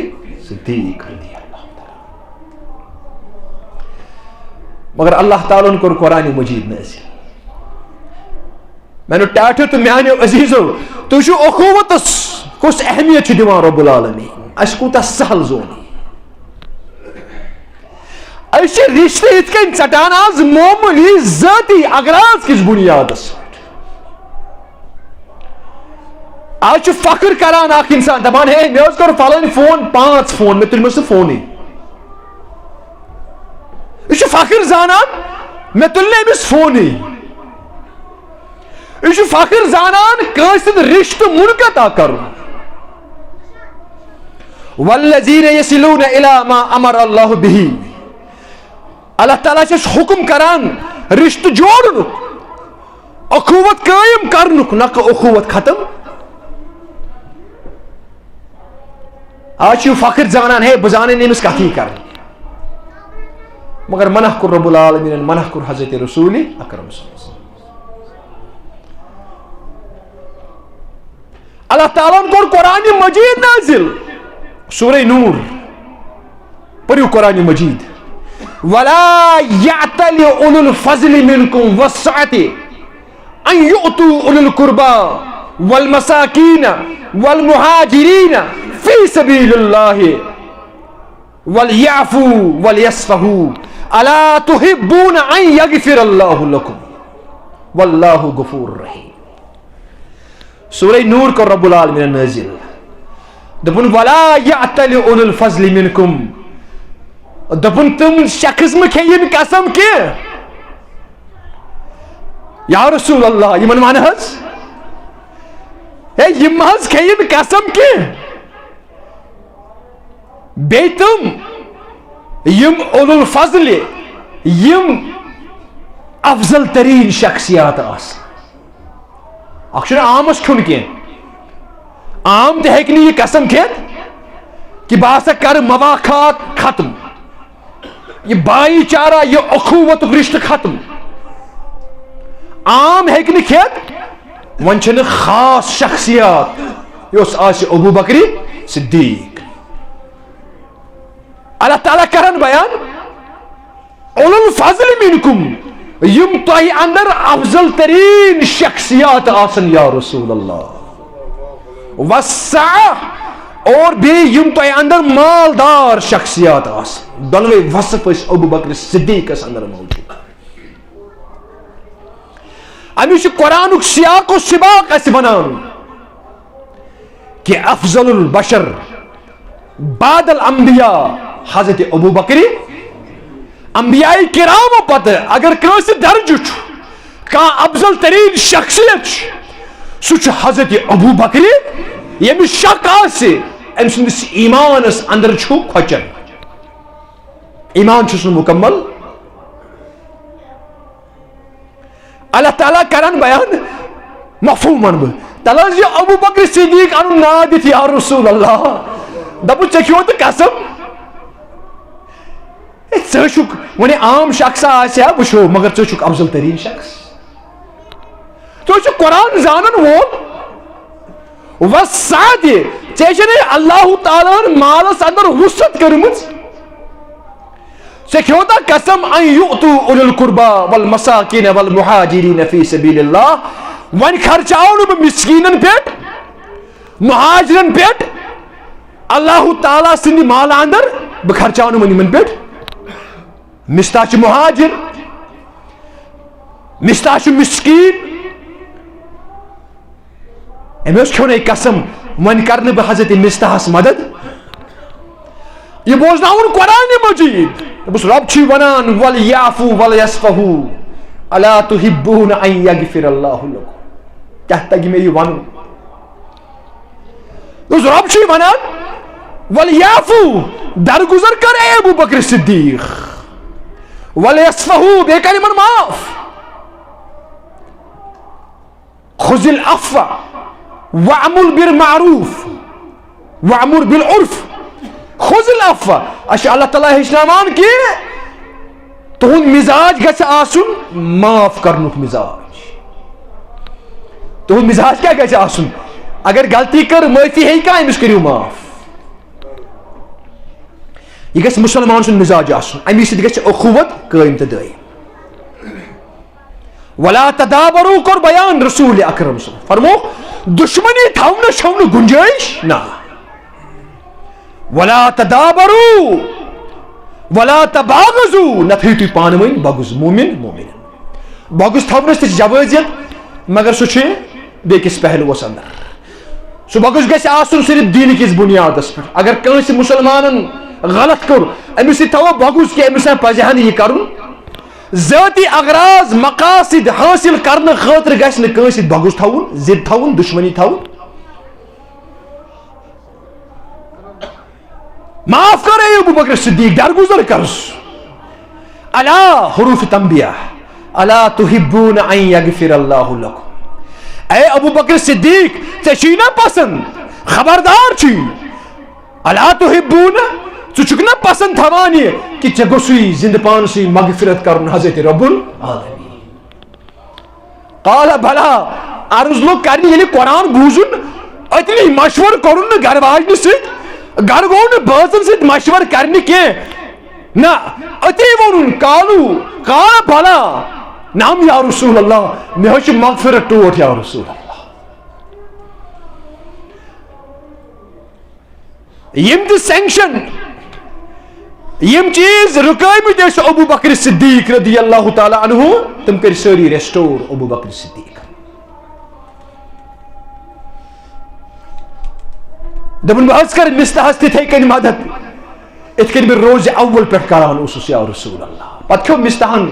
صدیق رضی اللہ تعالیٰ۔ مگر اللہ تعالیٰ ہن کوٚر قرآن مجید نٲزِل۔ میانیو ٹاٹھیو تہٕ میانیو عزیزو، تُہۍ چھِو اخوتس کُس اہمیت چھُ دِوان رب العالمین؟ اَسہِ کوٗتاہ سہل زون یہِ۔ أسۍ چھِ رِشتہٕ یِتھ کٔنۍ ژَٹان آز معموٗلی ذٲتی اغراض کِس بُنیادَس پٮ۪ٹھ۔ آز چھُ فخر کران اکھ اِنسان، دَپان، "ہے، مےٚ حظ کوٚر فلٲنۍ فون، پانٛژھ فون، مےٚ تُلۍ مٕژ نہٕ فونٕے۔" یہِ چھُ فخر زانان، "مےٚ تُلۍ نہٕ أمِس فونٕے۔" یہِ چھُ فخر زانان کٲنٛسہِ ہُنٛد رِشتہٕ منقطع کرُن۔ والذین یصلون الی ما امر اللہ بہ۔ اللہ تعالیٰ چھُ اَسہِ حُکم کران رِشتہٕ جوڑنُک، اخوت قٲیِم کرنُک، نہ کہِ اخوت ختم۔ آز چھُ فخر زانان، "ہے، بہٕ زانَے نہٕ أمِس کَتھٕے کرٕنۍ۔" مگر منع کوٚر رب العالمینن، منع کوٚر حضرت رسول اکرم صلی اللہ علیہ وسلم۔ اللہ تعالیٰ ہن کوٚر قرآن مجید نازل، سورہ نور۔ پٔرِو قرآن مجید۔ ولا یأتل اولو الفضل منکم والسعة ان یؤتوا اولو القربى والمساکین والمہاجرین فی سبیل اللہ ولیعفوا ولیصفحوا الا تحبون ان یغفر اللہ لکم واللہ غفور رحیم۔ سورہ نور کوٚر رب العالمین نازل۔ دوٚپُن، "ولا یأتل اولو الفضل منکم۔" دوٚپُن، تِم شخص مہٕ کھیٚیِن قسم کینٛہہ۔ یا رسول اللہ، یِمن وَن حظ، ہے، یِم حظ کھیٚیِن قسم کینٛہہ۔ بیٚیہِ تِم یِم اولو الفضل، یِم افضل ترین شخصیات آسن۔ اکھ چھُنہٕ عامس کھیوٚن کینٛہہ۔ عام تہِ ہیٚکہِ نہٕ یہِ قسم کھٮ۪تھ کہِ بہٕ ہسا کرٕ مواخات ختم، یہِ بھایی چارہ، یہِ اخوتُک رشتہٕ ختم۔ عام ہیٚکہِ نہٕ کھٮ۪تھ، وۄنۍ چھنہٕ خاص شخصیات، یۄس آسہِ ابو بکر صدیق۔ اللہ تعالیٰ کرن بیان، اولو الفضل منکم، یِم تۄہہِ اندر افضل ترین شخصیات آسن، یا رسول اللہ، والسعة، اور بیٚیہِ یِم تۄہہِ اندر مالدار شخصیات آسن۔ دۄنوے وصف ٲسۍ ابو بکر صدیقس اندر موجود۔ اَمِچ چھِ قرآنُک سیاق و سباق اَسہِ وَنان کہِ افضل البشر بعد الانبیاء حضرت ابو بکر۔ انبیاء کرامو پتہٕ اگر کٲنٛسہِ درجہٕ چھُ، کانٛہہ افضل ترین شخصیت چھُ، سُہ چھُ حضرت ابو بکر، ییٚمِس شک آسہِ، أمۍ سٕنٛدِس ایٖمانس اندر چھُ کھۄچن۔ ایٖمان چھُس نہٕ مُکمل۔ اللہ تعالیٰ کرن بیان، مفہوم ونہٕ بہٕ۔ تلہٕ حظ یہِ ابو بکر صدیق انُن ناو دِتھ، یا رسول اللہ۔ دپُن، "ژےٚ کھیوٚوتھ قسم؟" ہے، ژٕ چھُکھ وۄنۍ عام شخص آسہِ ہا، وٕچھو، مگر ژٕ چھُکھ افضل ترین شخص۔ ژٕ چھُکھ قرآن زانن وول۔ والسعة، ژےٚ چھےٚ نہٕ اللہ تعالیٰ ہن مالس اندر وسعت کٔرمٕژ۔ ژےٚ کھیوٚوتھا قسم، ان یؤتوا اولی القربی والمساکین والمہاجرین فی سبیل اللہ؟ وۄنۍ خرچاو نہٕ بہٕ مسکیٖنن پٮ۪ٹھ، مہاجرن پٮ۪ٹھ، اللہ تعالیٰ سٕنٛدِ مالہٕ اندر، بہٕ خرچاو نہٕ وۄنۍ یِمن پٮ۪ٹھ۔ مصطح چھُ مہاجر، مصطح چھُ مسکیٖن۔ أمۍ اوس کھیوٚن یہِ قسم، وۄنۍ کرٕ نہٕ بہٕ حضرت مصطحس مدد۔ یہِ بوزناوُن قرآن مجید۔ دوٚپُس، رب چھُے ونان، "ولیعفوا ولیصفحوا، الا تحبون ان یغفر اللہ لکم۔" کیٛاہ تگہِ مےٚ یہِ ونُن؟ دوٚپُس، رب چھُے ونان، "ولیعفوا"، درگزر کر اے ابو بکر صدیق، "ولیصفحوا"، بیٚیہِ کر یِمن معاف۔ "خذ العفو وأمر بالمعروف وأمر بالعرف"۔ "خذ العفو"، اَسہِ چھُ اللہ تعالیٰ ہیٚچھناوان کہِ تُہُنٛد مزاج گژھِ آسُن معاف کرنُک مزاج۔ تُہُنٛد مزاج کیٛاہ گژھِ آسُن؟ اگر غلطی کٔر، معٲفی ہیٚیہِ کانٛہہ، أمِس کٔرِو معاف۔ یہِ گژھِ مُسلمان سُنٛد مزاج آسُن، اَمی سۭتۍ گژھِ اخوت قٲیِم تہٕ دٲیِم۔ ولا تدابروا کوٚر بیان رسول اکرم صلی اللہ علیہ وسلم۔ فرموو، دشمنی تھاونس چھو نہٕ گنجٲیش، نہ۔ ولا تدابروا ولا تباغضوا، نہ تھٲیِو تُہۍ پانہٕ ؤنۍ بغض، مومن مومن۔ بغض تھاونس تہِ چھِ جوٲزیت، مگر سُہ چھُ بیٚکِس پہلوس اندر۔ سُہ بغض گژھِ آسُن صرف دیٖنہٕ کِس بُنیادس پٮ۪ٹھ۔ اگر کٲنٛسہِ مُسلمانن غلط کوٚر، أمِس سۭتۍ تھاوو بغض کہِ أمِس نہ پزِ ہا نہٕ یہِ کرُن۔ ذٲتی اغراض، مقاصد حٲصِل کرنہٕ خٲطرٕ گژھِ نہٕ کٲنٛسہِ سۭتۍ بغض تھاوُن، ضد تھاوُن، دُشمنی تھاوُن۔ معاف کر اے ابو بکر صدیق، درگزر کر۔ الا، حروف تنبیہ، الا تحبون ان یغفر اللہ لکم۔ اے ابو بکر صدیق، ژےٚ چھُے نا پسند؟ خبردار چھُے۔ الا تحبون، ژٕ چھُکھ نا پسند تھاوان یہِ کہِ ژےٚ گوٚژھُے زندٕ پانسٕے مغفرت کرُن حضرت رب العالمین؟ قال بلا، عرض لوٚگ کرنہِ، ییٚلہِ قرآن بوٗزُن، أتنی مشور کوٚرُن نہٕ گرٕ واجنہِ سۭتۍ، گرٕ گوٚو نہٕ بٲژن سۭتۍ مشور کرنہِ کینٛہہ۔ نہ، أتی ووٚنُن، قالوا، قال بلا، نعم یا رسول اللہ، مےٚ حظ چھِ مغفرت ٹوٹھ یا رسول اللہ۔ یِم تہِ sanction، یِم چیٖز رُکٲومٕتۍ ٲسۍ ابو بکر صدیق رضی اللہ تعالیٰ عنہ، تِم کٔرۍ سٲری restore ابو بکر صدیق۔ دوٚپُن، بہٕ حظ کرٕ مِستاحس تِتھے کٔنۍ مدد، یِتھ کٔنۍ بہٕ روزِ اول پٮ۪ٹھ کران اوسُس یا رسول اللہ۔ پتہٕ کھیوٚو مِستاحن،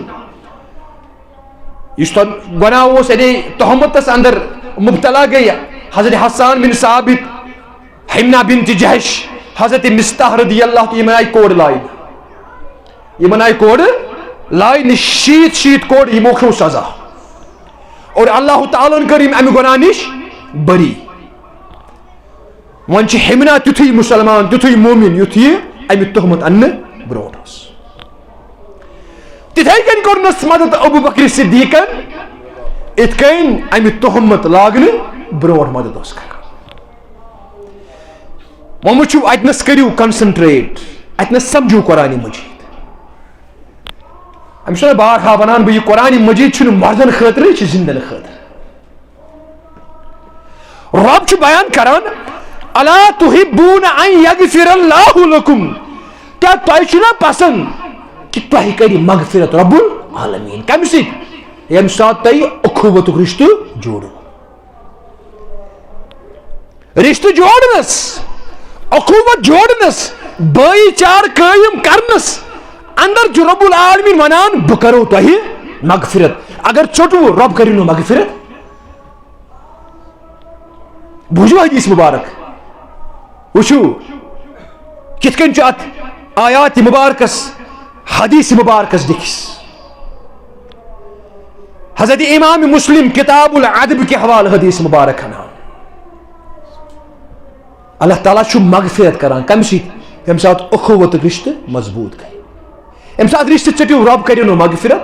یُس تۄہہِ گۄناہ اوس، یعنی تہمتس اندر مبتلا گٔے حضرت حسان بن ثابت، حمنہ بنت جحش، حضرت مستاح رضی اللہ عنہ، یِمن آیہِ کورِ لاینہٕ۔ یِمن آیہِ کورِ لاینہٕ، شیٖتھ شیٖتھ کورِ، یِمو کھیوٚو سزا۔ اور اللہ تعالیٰ ہن کٔر یِم امہِ گۄناہ نِش بری۔ وۄنۍ چھِ حمنہ تیُتھُے مُسلمان، تیُتھُے مومن، یُتھ یہِ اَمہِ تہمت اَننہٕ برونٛٹھ اوس۔ تِتھَے کٔنۍ کوٚرنَس مدد ابو بکر صدیقن، یِتھ کٔنۍ اَمہِ تہمت لاگنہٕ برونٛٹھ مدد اوس کران۔ وۄنۍ وٕچھِو، اَتہِ نَس کٔرِو concentrate، اَتہِ نَس سمجھِو قرآن مجید۔ أمِس چھُنہ بارہا وَنان بہٕ، یہِ قرآن مجید چھُنہٕ مردن خٲطرٕ، یہِ چھُ زِندن خٲطرٕ۔ رب چھُ بیان کران، الا تحبون ان یغفر اللہ لکم، کیٛاہ تۄہہِ چھُنہ پسند کہِ تۄہہِ کرِ مغفرت رب العالمین؟ کمہِ سۭتۍ؟ ییٚمہِ ساتہٕ تۄہہِ اخوتُک رشتہٕ جوڑو، رشتہٕ جوڑنس، اخوت جوڑنس، بٲیی چار قٲیِم کرنس اندر چھُ رب العالمین ونان، بہٕ کرو تۄہہِ مغفرت۔ اگر ژوٚٹوٕ، رب کٔرِو نہٕ مغفرت۔ بوٗزِو حدیث مبارک، وٕچھِو کِتھ کٔنۍ چھُ اتھ آیات مبارکس، حدیث مبارکس لیکھِس۔ حضرت امام مسلم کتاب الادب کہِ حوالہٕ حدیث مبارک انان۔ اللہ تعالیٰ چھُ مغفرت کران کمہِ سۭتۍ؟ ییٚمہِ ساتہٕ اخوتُک رشتہٕ مضبوٗط گٔے، ییٚمہِ ساتہٕ رشتہٕ ژٔٹِو، رب کٔرِو نہٕ مغفرت۔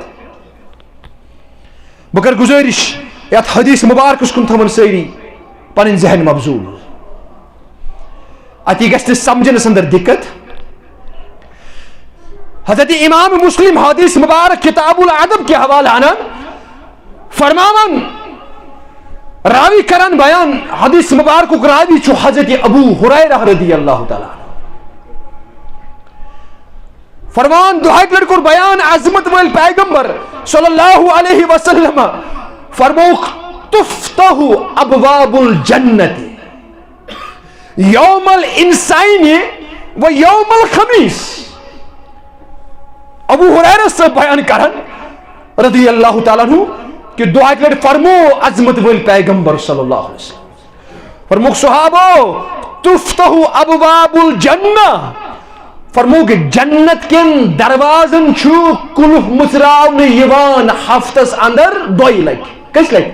بہٕ کرٕ گُزٲرِش، یتھ حدیث مبارکس کُن تھاوَن سٲری پنٕنۍ ذہن مبذول۔ اتی گژھِ نہٕ سمجھنس اندر دقت۔ حضرت امام مسلم حدیث مبارک کتاب الادب کہِ حوالہٕ انان، فرماوان، راوی کران بیان، حدیث مبارکُک راوی چھُ حضرت ابو ہریرہ رضی اللہ تعالیٰ عنہ۔ فرمان، دۄہَے لَٹہِ کوٚر بیان عظمت وٲلۍ پیغمبر صلی اللہ علیہ وسلم، فرمووُکھ، تفتح ابواب الجنت یوم الانسین و یوم الخمیس۔ ابو ہریرہ صٲب بیان کران رضی اللہ تعالیٰ عنہ کہِ دۄہَے لَٹہِ فرمو عظمت وٲلۍ پیغمبر صلی اللہ علیہ وسلم، فرمووُکھ، صحابو، تفتح ابواب الجنہ، فرمووُکھ، جنت کٮ۪ن دروازن چھُ قلف مُژراونہٕ یِوان ہفتس اندر دۄیہِ لٹہِ۔ کٔژِ لٹہِ؟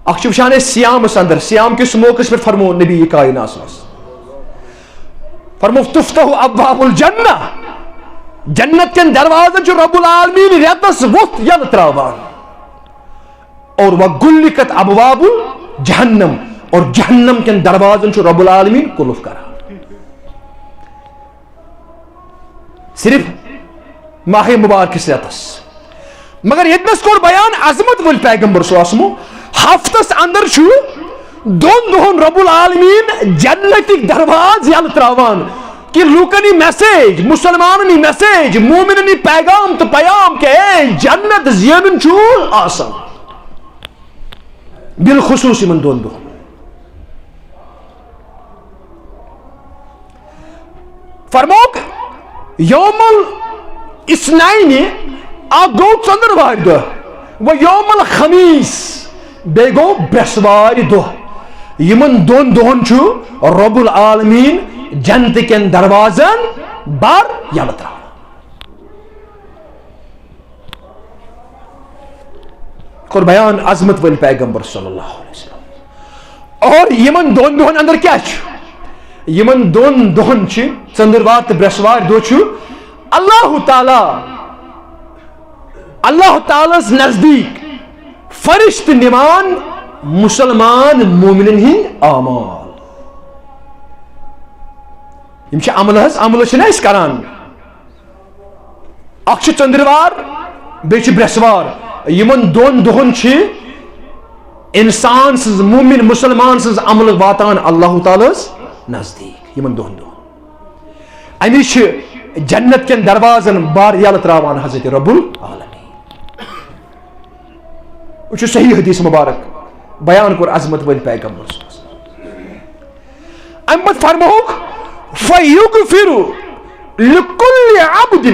اکھ چھِ وٕچھان أسۍ صیامس اندر، صیام کِس موقعس پٮ۪ٹھ فرموو نبی کائنات صلی اللہ علیہ وسلم، فرموو، تفتح ابواب الجنہ، جنت کٮ۪ن دروازن چھُ رب العالمین رٮ۪تس ووٚتھ یلہٕ تراوان۔ اور وغلقت ابواب جہنم، اور جہنم کٮ۪ن دروازن چھُ رب العالمین قلف کران۔ صرف ماہ مبارکس رٮ۪تس۔ مگر ییٚتنس کوٚر بیان عظمت وٲلۍ پیغمبر صلی اللہ علیہ وسلمو، ہفتس اندر چھُ دۄن دۄہن رب العالمین جنتٕکۍ دروازٕ یلہٕ تراوان، کہِ لوٗکن یہِ message، مسلمانن یہِ message، مومنن یہِ پیغام تہٕ پیام کہِ اے، جنت زینُن چھُ آسان۔ بالخصوص یِمن دۄن دۄہن۔ فرموک، یوم الاثنین، اکھ گوٚو ژٔندٕروارِ دۄہ، و یوم الخمیس، بیٚیہِ گوٚو برٛٮ۪سوارِ دۄہ۔ یِمن دۄن دۄہن چھُ رب العالمین جنتہٕ کٮ۪ن دروازن بر یلہٕ تراوان۔ کوٚر بیان عظمت وٲلۍ پیغمبر صلی اللہ علیہ وسلم۔ اور یِمن دۄن دۄہن اندر کیٛاہ چھُ؟ یِمن دۄن دۄہن چھِ، ژٔندٕروار تہٕ برٛٮ۪سوارِ دۄہ چھُ اللہ تعالیٰ، اللہ تعالیٰ ہس نزدیٖک فرشتہٕ نِوان مسلمان مومنن ہٕنٛدۍ اعمال۔ یِم چھِ عملہٕ حظ، عملہٕ چھِنہ أسۍ کران۔ اکھ چھُ ژٔندٕروار، بیٚیہِ چھُ برٛٮ۪سوار۔ یِمن دۄن دۄہن چھِ انسان سٕنٛز، مومن مسلمان سٕنٛز عملہٕ واتان اللہ تعالیٰ ہس نزدیٖک۔ یِمن دۄن دۄہن امی چھِ جنت کٮ۪ن دروازن بار یلہٕ تراوان حضرت رب العالمین۔ یہِ چھُ صحیح حدیث مبارک، بیان کوٚر عظمت وٲلۍ پیغمبر صلی اللہ علیہ وسلم۔ امہِ پتہٕ فرمووُکھ، فَيُغْفِرُ لِكُلِّ عَبْدٍ۔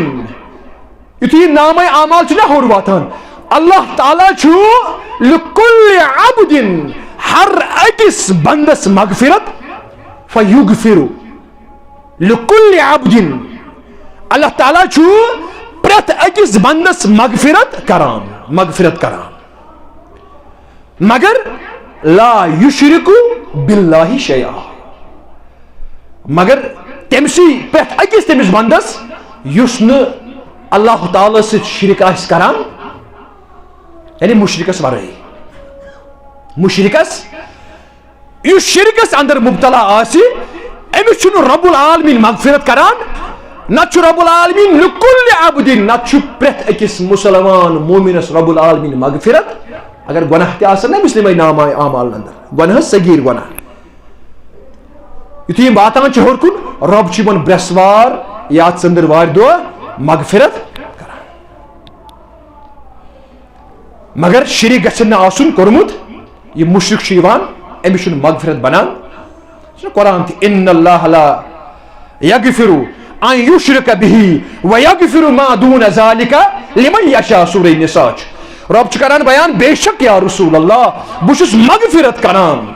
یُتھُے یہِ نامہ اعمال چھُ نہ ہیوٚر واتان، اللہ تعالیٰ چھُ لِكُلِّ عَبْدٍ، ہر أکِس بندس مغفرت، فَيُغْفِرُ لِكُلِّ عَبْدٍ، اللہ تعالیٰ چھُ پرٛٮ۪تھ أکِس بندس مغفرت کران، مغفرت کران۔ مگر لا یشرک باللہ شیئا، مگر تٔمۍ سٕے پرٛٮ۪تھ أکِس تٔمِس بندس یُس نہٕ اللہ تعالیٰ سۭتۍ شرک آسہِ کران، یعنی مشرکس ورٲے۔ مشرکس یُس شرکس اندر مبتلا آسہِ، أمِس چھُنہٕ رب العالمین مغفرت کران، نتہٕ چھُ رب العالمین لکل عبدین، نتہٕ چھُ پرٛٮ۪تھ أکِس مسلمان مومنس رب العالمین مغفرت۔ اگر گۄناہ تہِ آسن نہ أمِس یِمے نامہ اعمالن اندر، گۄناہ صغیر گۄناہ، یُتھُے یِم واتان چھِ ہیوٚر کُن، رب چھُ یِمن برٛٮ۪سوار یا ژٔندٕروارِ دۄہ مغفرت کران۔ مگر شرک گژھن نہٕ آسُن کوٚرمُت، یہِ مُشرِک چھُ یِوان، أمِس چھُنہٕ مغفرت بنان۔ یہِ چھُ قرآن تہِ، ان اللہ لا یغفر ان یشرک بہ و یغفر ما دون ذالک لمن یشاء، سورہ نساء چھُ۔ رب چھُ کران بیان، بے شک یا رسول اللہ، بہٕ چھُس مغفرت کران،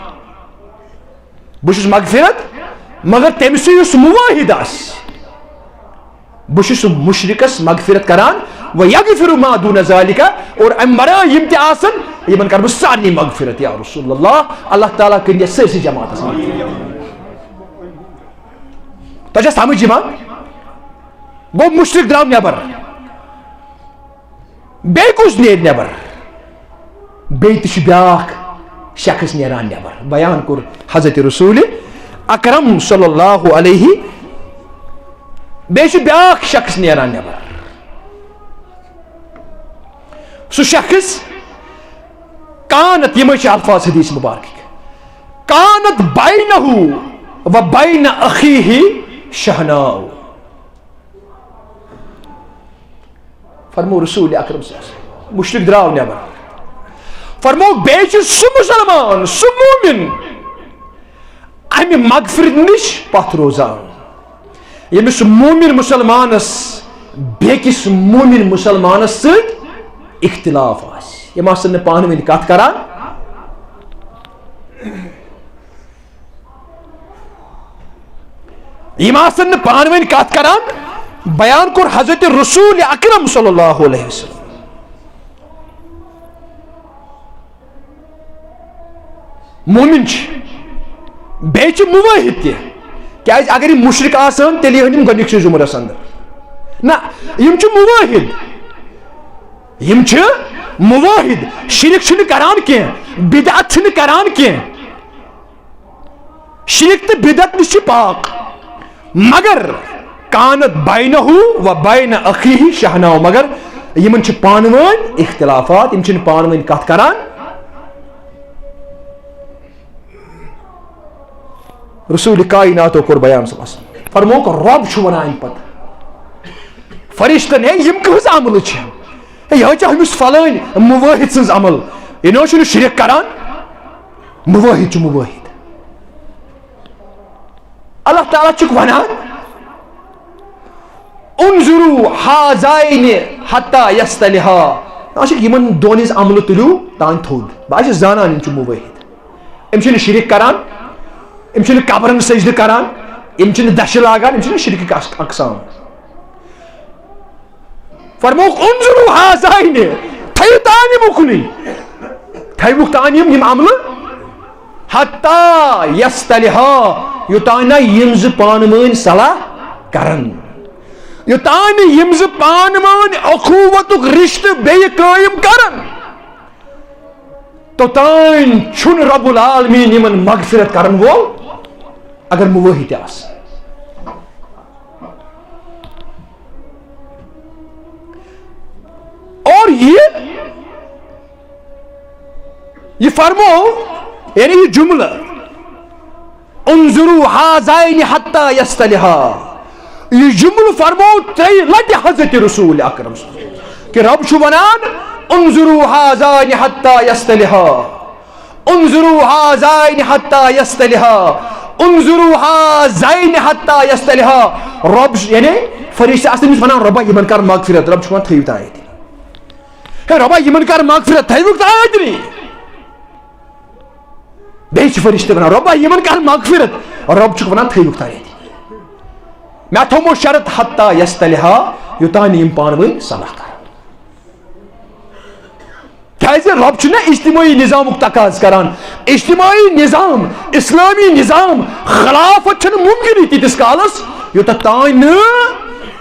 بہٕ چھُس مغفرت، مگر تٔمۍ سٕے یُس مُوحد آسہِ۔ بہٕ چھُس مُشرِکس مغفرت کران، و یغفر ما دون ذالک، اور امہِ ورٲے یِم تہِ آسن، یِمن کرٕ بہٕ سارنٕے مغفرت یا رسول اللہ۔ اللہ تعالیٰ کٔرِنۍ یتھ سٲرسٕے جماعتس مغفرت۔ تۄہہِ چھا سمجھ یِوان؟ گوٚو مُشرِک درٛاو نٮ۪بر۔ بیٚیہِ کُس نیرِ نٮ۪بر؟ بیٚیہِ تہِ چھُ بیٛاکھ شخص نیران نٮ۪بر۔ بیان کوٚر حضرت رسول اکرم صلی اللہ علیہ، بیٚیہِ چھُ بیٛاکھ شخص نیران نٮ۪بر۔ سُہ شخص کانت، یِمے چھِ الفاظ حدیث مبارکٕکۍ، کانت بینہ و بین اخیہ شحناء۔ فرمو رسول اکرم صلی اللہ علیہ وسلم، مُشرِک درٛاو نٮ۪بر۔ فرمو، بیٚیہِ چھُ سُہ مُسلمان، سُہ مومِن، امہِ مغفرت نِش پتھ روزان، ییٚمِس مومِن مُسلمانس بیٚکِس مومِن مُسلمانس سۭتۍ اختلاف آسہِ، یِم آسن نہٕ پانہٕ ؤنۍ کتھ کران۔ یِم آسن نہٕ پانہٕ ؤنۍ کتھ کران۔ بیان کوٚر حضرت رسول اکرم صلی اللہ علیہ وسلم۔ مومن چھِ، بیٚیہِ چھِ موٲحد تہِ۔ کیازِ اگر یِم مُشرِک آسہٕ ہن، تیٚلہِ یِہن یِم گۄڈٕنِکسٕے زُمرس اندر۔ نہ، یِم چھِ موٲحد۔ یِم چھِ موٲحد۔ شرک چھِنہٕ کران کینٛہہ، بدعت چھِنہٕ کران کینٛہہ۔ شرک تہٕ بدعت نِش چھِ پاک، مگر کانت بینہ و بین اخیہ شحناء، مگر یِمن چھِ پانہٕ ؤنۍ اختلافات، یِم چھِنہٕ پانہٕ ؤنۍ کتھ کران۔ رسول کائناتو کوٚر بیان صلی اللہ علیہ وسلم۔ فرمووُکھ، رۄب چھُ وَنان اَمہِ پتہٕ فرشتن، ہے، یِم کٕہٕنٛز عملہٕ چھِ؟ ہے، یہِ حظ چھِ ہُمِس فلٲنۍ مُوٲحِد سٕنٛز عمل۔ یہِ نہ حظ چھُنہٕ شرک کران، مُوٲحِد چھُ مُوٲحِد۔ اللہ تعالیٰ چھُکھ وَنان، انظروا هذین حتی یصطلحا۔ آ، چھِ یِمن دۄن ہٕنٛز عملہٕ تُلِو تام تھوٚد۔ بہٕ حظ چھُس زانان یِم چھِ مُوٲحِد۔ یِم چھِنہٕ شرک کران، یِم چھِنہٕ قبرن سجدٕ کران، یِم چھِنہٕ دَچھِ لاگان، یِم چھِنہٕ شرکٕکۍ اَس-، اقسام۔ فرمووُکھ، انظروا هذین، تھٲیِو تام یِم اُکنُے، تھٲیِوُکھ تام یِم، یِم عملہٕ، حتی یصطلحا، یوٚتام نہ یِم زٕ پانہٕ ؤنۍ صلاح کرن، یوٚتام نہٕ یِم زٕ پانہٕ ؤنۍ اخوتُک رشتہٕ بیٚیہِ قٲیِم کرن، توٚتام چھُنہٕ رب العالمین یِمن مغفرت کرن وول، اگر مُوٲحِد تہِ آسن۔ اور یہِ، یہِ فرمو، یعنی یہِ جملہٕ، انظروا هذین حتی یصطلحا، یہِ جملہٕ فرمو ترٛیٚیہِ لٹہِ حضرت رسول اکرم صلی اللہ علیہ وسلم کہِ رب چھُ ونان، انظروا هذین حتی یصطلحا، انظروا هذین حتی یصطلحا، انظروا هذین حتی یصطلحا۔ رب چھُ، یعنی فرشتہٕ آسہِ تٔمِس ونان، رۄبا، یِمن کر مغفرت۔ رب چھُ ونان، تھٲیِو تام ییٚتہِ۔ ہے رۄبا، یِمن کر مغفرت، تھٲیِوُکھ تام ییٚتہِ۔ بیٚیہِ چھِ فرشتہٕ ونان، رۄبا، یِمن کر مغفرت۔ رب چھُکھ ونان، تھٲیِوُکھ تام ییٚتہِ۔ مےٚ تھوٚومُت شرط، حتی یصطلحا، یوٚتام نہٕ یِم پانہٕ ؤنۍ صلاح کرن۔ کیازِ رب چھُنہ اجتماعی نظامُک تقاضہٕ کران۔ اجتماعی نظام، اسلامی نظام، خلافت چھنہٕ ممکنٕے تیٖتِس کالس یوٚتتھ تام نہٕ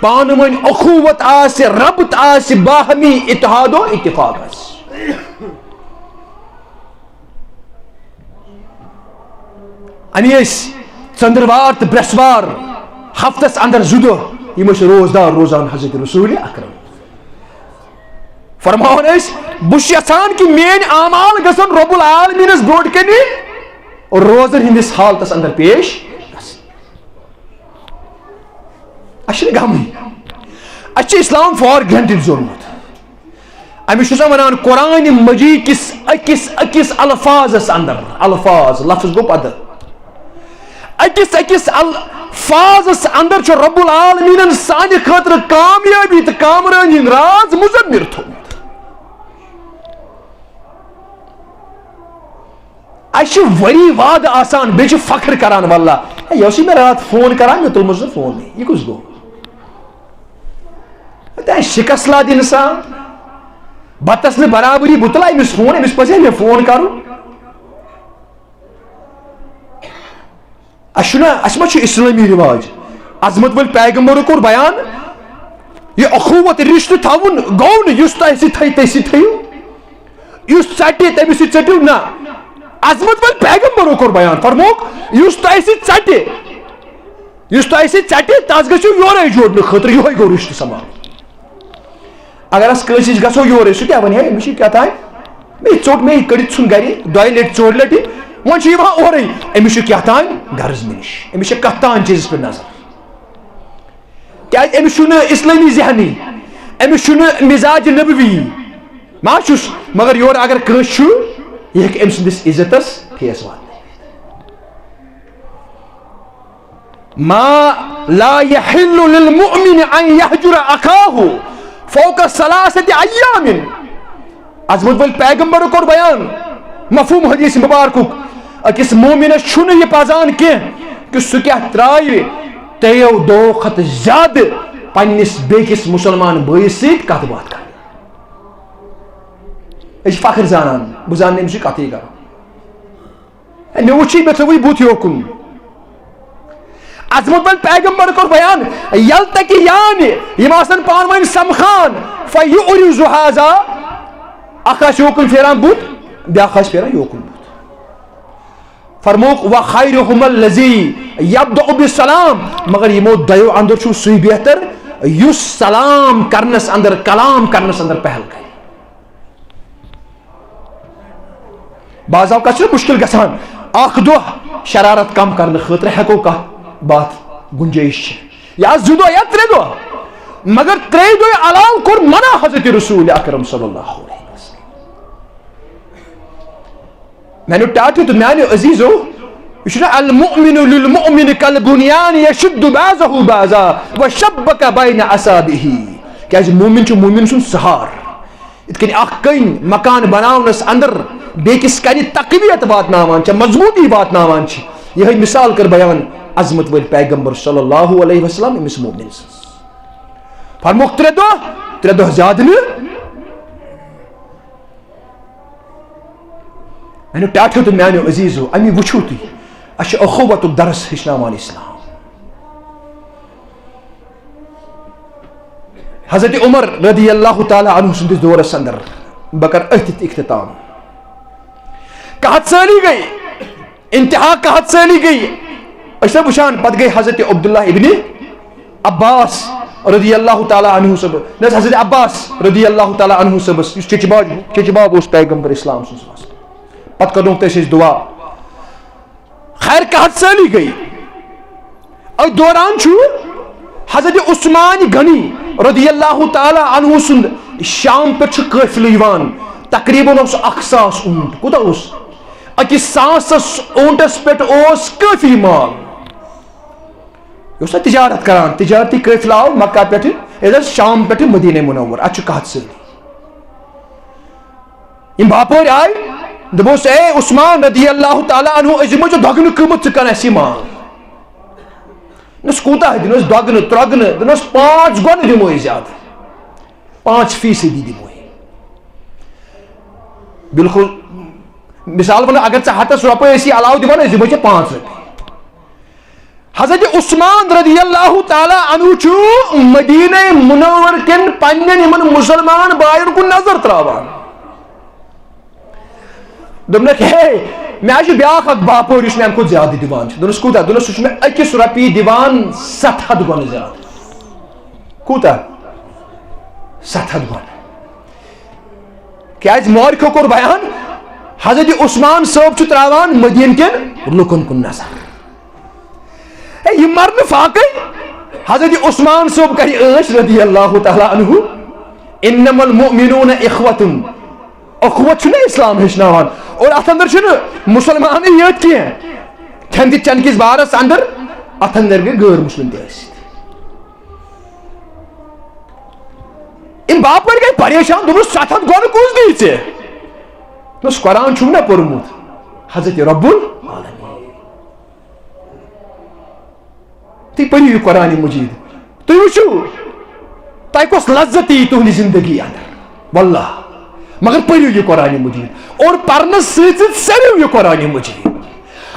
پانہٕ ؤنۍ اخوت آسہِ، ربط آسہِ، باہمی اتحاد و اتفاق آسہِ۔ اَمی ٲسۍ ژٔنٛدٕروار تہٕ برٛٮ۪سوار ہفتس اندر زٕ دۄہ، یِم ٲسۍ روزدار روزان حضرت رسول اکرم۔ فرماوان ٲسۍ، بہٕ چھُس یژھان کہِ میٲنۍ اعمال گژھن رب العالمینس برونٛٹھ کنہِ روزن ہٕنٛدِس حالتس اندر پیش گژھٕنۍ۔ اَسہِ چھِنہٕ غمٕے، اَسہِ چھُ اسلام for granted زونمُت۔ أمِس چھُ سا وَنان قرآن مجید کِس أکِس أکِس الفاظس اندر، الفاظ، لفظ گوٚو پَدٕ۔ أکِس أکِس الفاظس اندر چھُ رب العالمینن سانہِ خٲطرٕ کامیٲبی تہٕ کامرٲنی ہُنٛد راز مُضمر تھوٚومُت۔ اَسہِ چھِ ؤری وادٕ آسان، بیٚیہِ چھِ فخر کران، واللہ، ہے، یہِ اوسُے مےٚ راتھ فون کران، مےٚ تُلمُت نہٕ فونٕے، یہِ کُس گوٚو؟ ہے، شکست لد انسان، بتس نہٕ برابری، بہٕ تُلہٕ أمِس فون، أمِس پزِ ہے مےٚ فون کرُن۔ اَسہِ چھُنہ، اَسہِ ما چھُ اسلٲمی رِواج؟ عظمت وٲلۍ پیغمبرو کوٚر بیان، یہِ اخوت رشتہٕ تھاوُن گوٚو نہٕ، یُس تۄہہِ سۭتۍ تھایہِ، تٔسۍ سۭتۍ تھٲیِو۔ یُس ژٹہِ، تٔمِس سۭتۍ ژٔٹِو نہ۔ عظمت وٲلۍ پیغمبرو کوٚر بیان، فرمووُکھ، یُس تۄہہِ سۭتۍ ژٹہِ، یُس تۄہہِ سۭتۍ ژٹہِ، تس گٔژھِو یورے جوڑنہٕ خٲطرٕ، یِہوٚے گوٚو رشتہٕ سنبھالُن۔ اگر أسۍ کٲنٛسہِ نِش گژھو یورے، سُہ کیٛاہ وَنہِ ہے؟ أمِس چھُ کیٛاہ تام، مےٚ ژوٚٹ، مےٚ کٔڑِتھ ژھُن گرِ دۄیہِ لٹہِ، ژورِ لٹہِ، وۄنۍ چھُ یِوان اورے، أمِس چھُ کیٛاہ تام غرض مےٚ نِش، أمِس چھِ کتھ تام چیٖزس پٮ۪ٹھ نظر۔ کیازِ أمِس چھُنہٕ اسلٲمی ذہنٕے، أمِس چھُنہٕ مزاج نبوی۔ ما چھُس، مگر یورٕ اگر کٲنٛسہِ چھُ، یہِ ہیٚکہِ أمۍ سٕنٛدِس عزتس ٹھیس واتنٲوِتھ۔ ما لا يحل للمؤمن ان يهجر اخاه فوق ثلاثة ايام۔ عظمت وٲلۍ پیغمبر کوٚر بیان مفہوم حدیث مبارکُک، أکِس مومنس چھُنہٕ یہِ پزان کینٛہہ کہِ سُہ کیٛاہ ترٛاوِ ترٛیٚیو دۄہو کھۄتہٕ زیادٕ پننِس بیٚکِس مسلمان بٲیِس سۭتۍ کتھ باتھ کرنہِ۔ أسۍ چھِ فخر زانان، بہٕ زانہٕ نہٕ أمِس سۭتۍ کتھٕے کرُن۔ ہے، مےٚ وُچھٕے، مےٚ تھوٚوٕے بُتھ یوکُن۔ عظمت وٲلۍ پیغمبر کوٚر بیان، یلتقیان، یِم آسن پانہٕ ؤنۍ سمکھان، فیعرض هذا، اکھ آسہِ یوکُن پھیران بُتھ، بیاکھ آسہِ پھیران یوکُن بُتھ۔ فرموک، "وخیرہم الذی یبدأ بالسلام"، مگر یِمو دۄیو اندر چھُ سُے بہتر یُس سلام کرنس اندر، کلام کرنس اندر پہل کرِ۔ بعض اوقات چھُ مشکل گژھان، اکھ دۄہ شرارت کم کرنہٕ خٲطرٕ ہٮ۪کو کتھ باتھ گنجٲیش چھِ، یا زٕ دۄہ یا ترٛےٚ دۄہ، مگر ترٛیٚیہِ دۄہہِ علاوٕ کوٚر منع حضرت رسول اکرم صلی اللہ علیہ وسلم۔ میانیو ٹاٹھیو تہٕ میانیو عزیزو، یہِ چھُنہ "المؤمن للمؤمن کالبنیان یشد بعضہ بعضا وشبک بین اصابعہ"، کیازِ مومن چھُ مومن سُنٛد سہار۔ یِتھ کٔنۍ اکھ کٔنۍ مکان بناونس اندر بیٚکِس کنہِ تقویت واتناوان چھےٚ، مضبوٗطی واتناوان چھِ، یِہے مثال کٔر بیان عظمت وٲلۍ پیغمبر صلی اللہ علیہ وسلم أمِس مومن سٕنٛز۔ فرموکھ ترٛےٚ دۄہ، ترٛےٚ دۄہ زیادٕ نہٕ۔ میانیو ٹاٹھیو تہٕ میانیو عزیزو، امی وٕچھِو تُہۍ، اسہِ چھُ اخوتُک درس ہیٚچھناوان اسلام۔ حضرت عمر رضی اللہ تعالیٰ عنہ سٕنٛدِس دورس اندر، بہٕ کرٕ أتھۍ اختتام۔ قحط سٲلی گٔے، انتہا قحط سٲلی گٔے۔ أسۍ چھِ وٕچھان، پتہٕ گٔے حضرت عبداللہ ابن عباس رضی اللہ تعالیٰ عنہ صٲب، نہ حض، حضرت عباس رضی اللہ تعالیٰ عنہ صٲبس، یُس چچہِ باب، چچہِ باب اوس پیغمبر اسلام سٕنٛز۔ پتہٕ کرنووُکھ تۄہہِ أسۍ دعا۔ خیر، قحط سٲلی گٔے۔ أتھۍ دوران چھُ حضرت عثمان غنی رضی اللہ تعالیٰ عنہ سُنٛد شام پٮ۪ٹھ چھُ قٲفلہٕ یِوان، تقریباً اوس اکھ ساس اونٹ۔ کوٗتاہ اوس؟ أکِس ساسس اونٹس پٮ۪ٹھ اوس کٲفی مال۔ یہِ اوس نہ تجارت کران، تجارتی قٲفلہٕ آو مکہ پٮ۪ٹھٕ، یہِ حظ شام پٮ۪ٹھٕ مدینہ منور، اتھ چھُ قحط سٲلی۔ یِم باپٲرۍ آے، دوٚپُس، "اے عثمان رضی اللہ تعالیٰ عنہ، أسۍ دِمو ژےٚ دۄگنہٕ قۭمتھ، ژٕ کَر اَسہِ یہِ مال؟" دوٚپنَس، "کوٗتاہ دِنَس؟ دۄگنہٕ، ترٛۄگنہٕ؟" دوٚپنَس، "پانٛژھ گۄنہٕ دِمو أسۍ زیادٕ، پانٛژھ فیٖصدی دِمو أسۍ۔" بالکل، مثال وَنہٕ، اگر ژےٚ ہَتَس رۄپَے ٲسی علاوٕ دِوان، أسۍ دِمو ژےٚ پانٛژھ رۄپیہِ۔ حضرت عثمان رضی اللہ تعالیٰ عنہ چھُ مدینہ منور کٮ۪ن پننٮ۪ن یِمن مسلمان باین کُن نظر تراوان۔ دوٚپنکھ، "ہے، مےٚ حظ چھُ بیٛاکھ اکھ باپٲرۍ یُس مےٚ امہِ کھۄتہٕ زیادٕ دِوان چھُ۔" دوٚپنس، "کوٗتاہ؟" دوٚپنس، "سُہ چھُ مےٚ أکِس رۄپیہِ دِوان ستھ ہتھ گۄنہٕ زیادٕ۔" کوٗتاہ؟ ستھ ہتھ گۄنہٕ۔ کیازِ؟ مورخو کوٚر بیان، حضرت عثمان صٲب چھُ تراوان مدینہ کٮ۪ن لُکن کُن نظر۔ ہے، یہِ مرنہٕ فاقے حضرت عثمان صٲب کرِ عٲش رضی اللہ تعالیٰ عنہ۔ انما المؤمنون اخوة۔ اخوت چھُنہٕ اسلام ہیٚچھناوان۔ اور اتھ اندر چھُنہٕ مسلمانٕے یٲتۍ کینٛہہ۔ کھٮ۪ن تہٕ چٮ۪ن کِس بارس اندر، اتھ اندر گٔے غٲر مسلم تہِ ٲسِتھ۔ یِم باپٲرۍ گٔے پریشان، دوٚپُس، "ستھ ہتھ گۄنہٕ کُس دی ژےٚ؟" دوٚپُس، "قرآن چھُم نہ پوٚرمُت، حضرت رب العالمین۔" تُہۍ پٔرِو یہِ قرآن مجید، تُہۍ وٕچھِو، تۄہہِ کۄس لذت یی تُہنٛدِ زندگی اندر، واللہ۔ مگر پٔرِو یہِ قرآن مجید اور پرنس سۭتۍ سۭتۍ سٔرِو یہِ قرآن مجید۔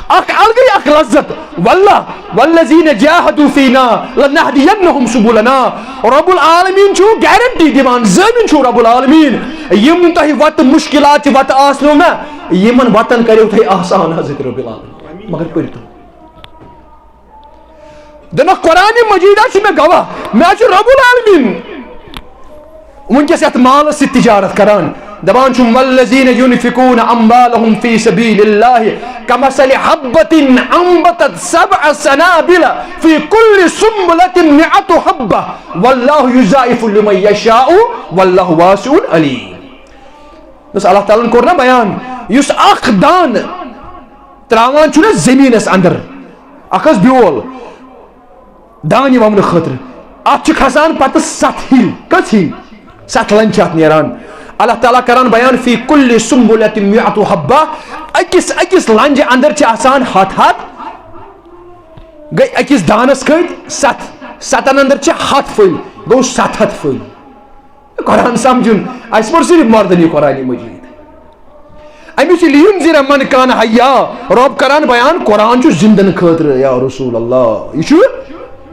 اکھ الگٕے اکھ لذت۔ واللہ، والذین جاہدوا فینا لنہدینہم سبلنا۔ رب العالمین چھُ گارنٹی دِوان، زٲمِن چھُ رب العالمین، یِم تۄہہِ وتہٕ مشکلات چہِ وتہٕ آسنو نا، یِمن وتن کریو تۄہہِ آسان حضرت رب العالمین۔ مگر پٔرِو تُہۍ۔ دِنَکھ قرآن مجیدہ چھُ مےٚ گواہ، مےٚ چھُ رب العالمین وٕنکیٚس یَتھ مالَس سۭتۍ تجارت کران، دَپان چھُم، "والذین ینفقون اموالہم فی سبیل اللہ کمثل حبۃ انبتت سبع سنابل فی کل سنبلۃ مئۃ حبۃ واللہ یضاعف لمن یشاء واللہ واسع علیم۔" بس اللہ تعالیٰ ہن کوٚر نہ بیان، یُس اکھ دانہٕ تراوان چھُنہ زٔمیٖنَس اندر، اکھ حظ بیول دانہِ وَونہٕ خٲطرٕ، اَتھ چھِ کھسان پَتہٕ ستھ ہِوۍ۔ کٔژ ہِوۍ؟ ستھ لَنجہِ چھِ اَتھ نیران۔ اللہ تعالیٰ کران بیان، "فی کل سنبلۃ مئۃ حبہ"، أکِس أکِس لَنجہِ اندر چھِ آسان ہَتھ ہَتھ۔ گٔے أکِس دانَس کھٔتۍ ستھ، ستَن اندر چھِ ہَتھ پھٔلۍ، گوٚو ستھ ہَتھ پھٔلۍ۔ قرآن سمجھُن، اَسہِ پوٚر صرف مردن یہِ قرآن مجید۔ أمِس چھِ "لینذر من کان حیا"، رب کران بیان، قرآن چھُ زندن خٲطرٕ، یا رسول اللہ، یہِ چھُ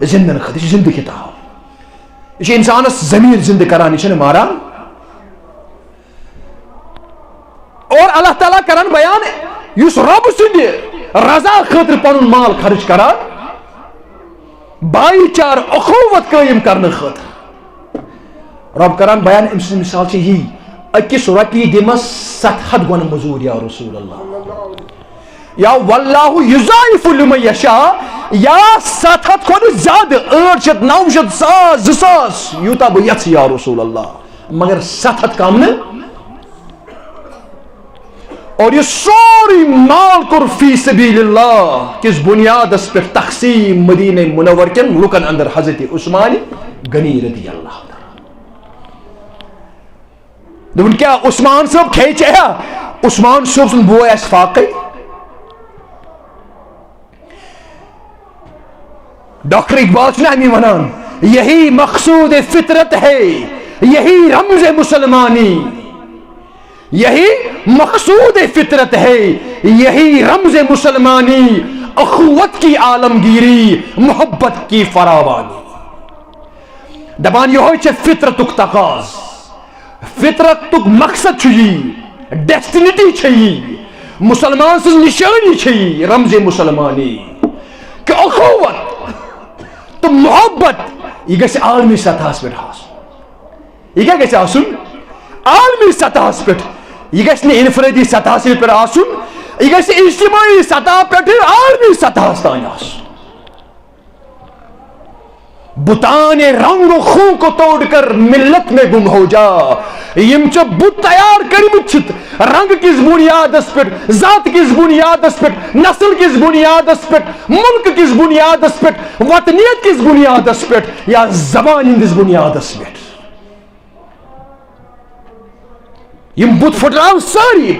زندن خٲطرٕ، یہِ چھِ زندٕ کتاب۔ یہِ چھِ انسانس ضمیر زندٕ کران، یہِ چھَنہٕ ماران۔ اور اللہ تعالیٰ کران بیان، یُس رب سٕنٛدِ، رضا خٲطرٕ پنُن مال خرٕچ کران، بھایی چار اخوت قٲیِم کرنہٕ خٲطرٕ۔ رب کران بیان، أمۍ سٕنٛز مثال چھِ یی، أکِس رۄپیہِ دِمس ستھ ہتھ گۄنہٕ مٔزوٗرۍ، یا رسول اللہ۔ یا واللہ یضاعف لمن یشاء، یا ستھ ہتھ کھۄتہٕ زیادٕ، ٲٹھ شیٚتھ، نو شیٚتھ، ساس، زٕ ساس، یوٗتاہ بہٕ یژھٕ، یا رسول اللہ، مگر ستھ ہتھ کم نہٕ۔ اور یہِ سورُے مال کوٚر فی سبیل اللہ کِس بُنیادس پٮ۪ٹھ تقسیٖم مدینہ منور کٮ۪ن لُکن اندر حضرت عثمان غنی رضی اللہ تعالیٰ۔ دوٚپُن، کیٛاہ عثمان صٲب کھیٚیہِ چیٚیہِ ہا؟ عثمان صٲب سُنٛد بوے آسہِ فاقے۔ ڈاکٹر اقبال چھُنہ امی ونان، یہی مقصود فطرت ہے، یہی رمز مسلمانی، یہی مقصود فطرت ہے، یہی رمز مسلمانی، اخوت کی عالمگیری، محبت کی فراوانی۔ دپان یہوے چھے فطرتک تقاض، فطرتک مقصد چھُ یی، ڈیسٹنیٹی چھے یی، مسلمان سٕنٛز نشٲنی چھے یی، رمز مسلمانی، کہ اخوت تہٕ محبت، یہِ گژھِ عالمی سطحس پٮ۪ٹھ آسُن۔ یہِ کیٛاہ گژھِ آسُن؟ عالمی سطحس پٮ۪ٹھ۔ یہِ گژھِ نہٕ انفرٲدی سطحس پٮ۪ٹھ آسُن، یہِ گژھِ اجتماعی سطح پٮ۪ٹھ عالمی سطحس تام آسُن۔ بتان رنگ و خوں کو توڑ کر ملت میں گم ہو جا۔ یم چھ بت تیار کرمت چھت رنگ کس بنیادس پہ، ذات کس بنیادس پہ، نسل کس بنیادس پہ، ملک کس بنیادس پہ، وطنیت کس بنیادس پہ یا زبان ہندس بنیادس پہ۔ یم بت پھٹراو ساری۔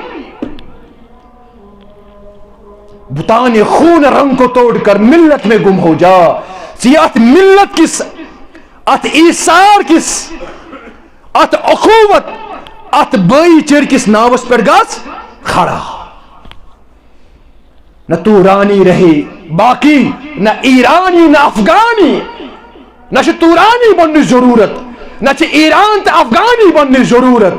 بتان خون رنگ کو توڑ کر ملت میں گم ہو جا۔ ژٕ یہِ اتھ ملت کس، اتھ ایثار کس، اتھ اخوت، اتھ بٲیی چیرِ کس ناوس پٮ۪ٹھ گژھ کھڑا۔ نہ تورانی رہے باقی، نہ ایرانی، نہ افغانی، نہ چھِ تورانی بننٕچ ضروٗرت، نہ چھِ ایران تہٕ افغانی بننٕچ ضروٗرت۔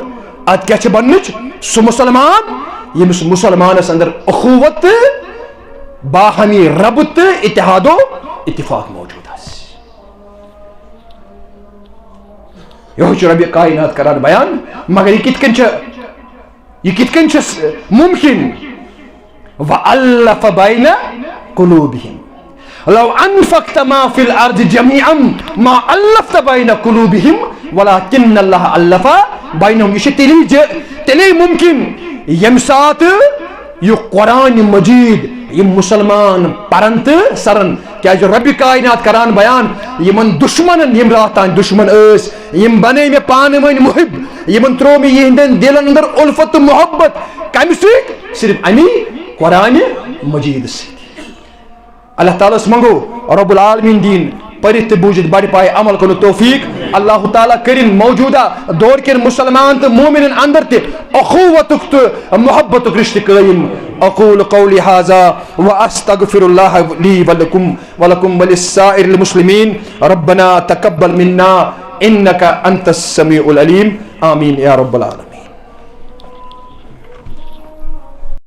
اتھ کیٛاہ چھِ بننٕچ؟ سُہ مسلمان، ییٚمِس مسلمانس اندر اخوت تہٕ باہمی ربط تہٕ اتحاد و اتفاق موجود آسہِ۔ یہوے چھُ رب کائنات کران بیان، مگر یہِ کِتھ کٔنۍ چھِ، یہِ کِتھ کٔنۍ چھُ س-، ممکن؟ وَأَلَّفَ بَيْنَ قُلُوبِهِمْ لَوْ أَنفَقْتَ مَا فِي الْأَرْضِ جَمِيعًا مَا أَلَّفْتَ بَيْنَ قُلُوبِهِمْ وَلَٰكِنَّ اللَّهَ أَلَّفَ بَيْنَهُمْ۔ یہِ چھُ تیٚلی ج-، تیٚلے ممکن، ییٚمہِ ساتہٕ یہِ قرآن مجید یِم مسلمان پرن تہٕ سرن، کیازِ رب کائنات کران بیان، یِمن دشمنن، یِم راتھ تام دشمن ٲسۍ، یِم بنے مےٚ پانہٕ ؤنۍ محب، یِمن ترٛوو مےٚ یِہنٛدٮ۪ن دِلن اندر الفت تہٕ محبت۔ کمہِ سۭتۍ؟ صرف امی قرآن مجید سۭتۍ۔ اللہ تعالیٰ ہس منگو رب العالمین دین پٔرِتھ تہٕ بوٗزِتھ بڑِ پایہِ عمل کرنُک توفیق۔ اللہ تعالیٰ کٔرِن موجودہ دور کٮ۪ن مسلمان تہٕ مومنن اندر تہِ اخوتُک تہٕ محبتُک رشتہٕ قٲیِم۔ اقول قولی هذا واستغفر الله لي ولكم ولكم ولسائر المسلمين۔ ربنا تقبل منا انك انت السميع العليم۔ آمين يا رب العالمين۔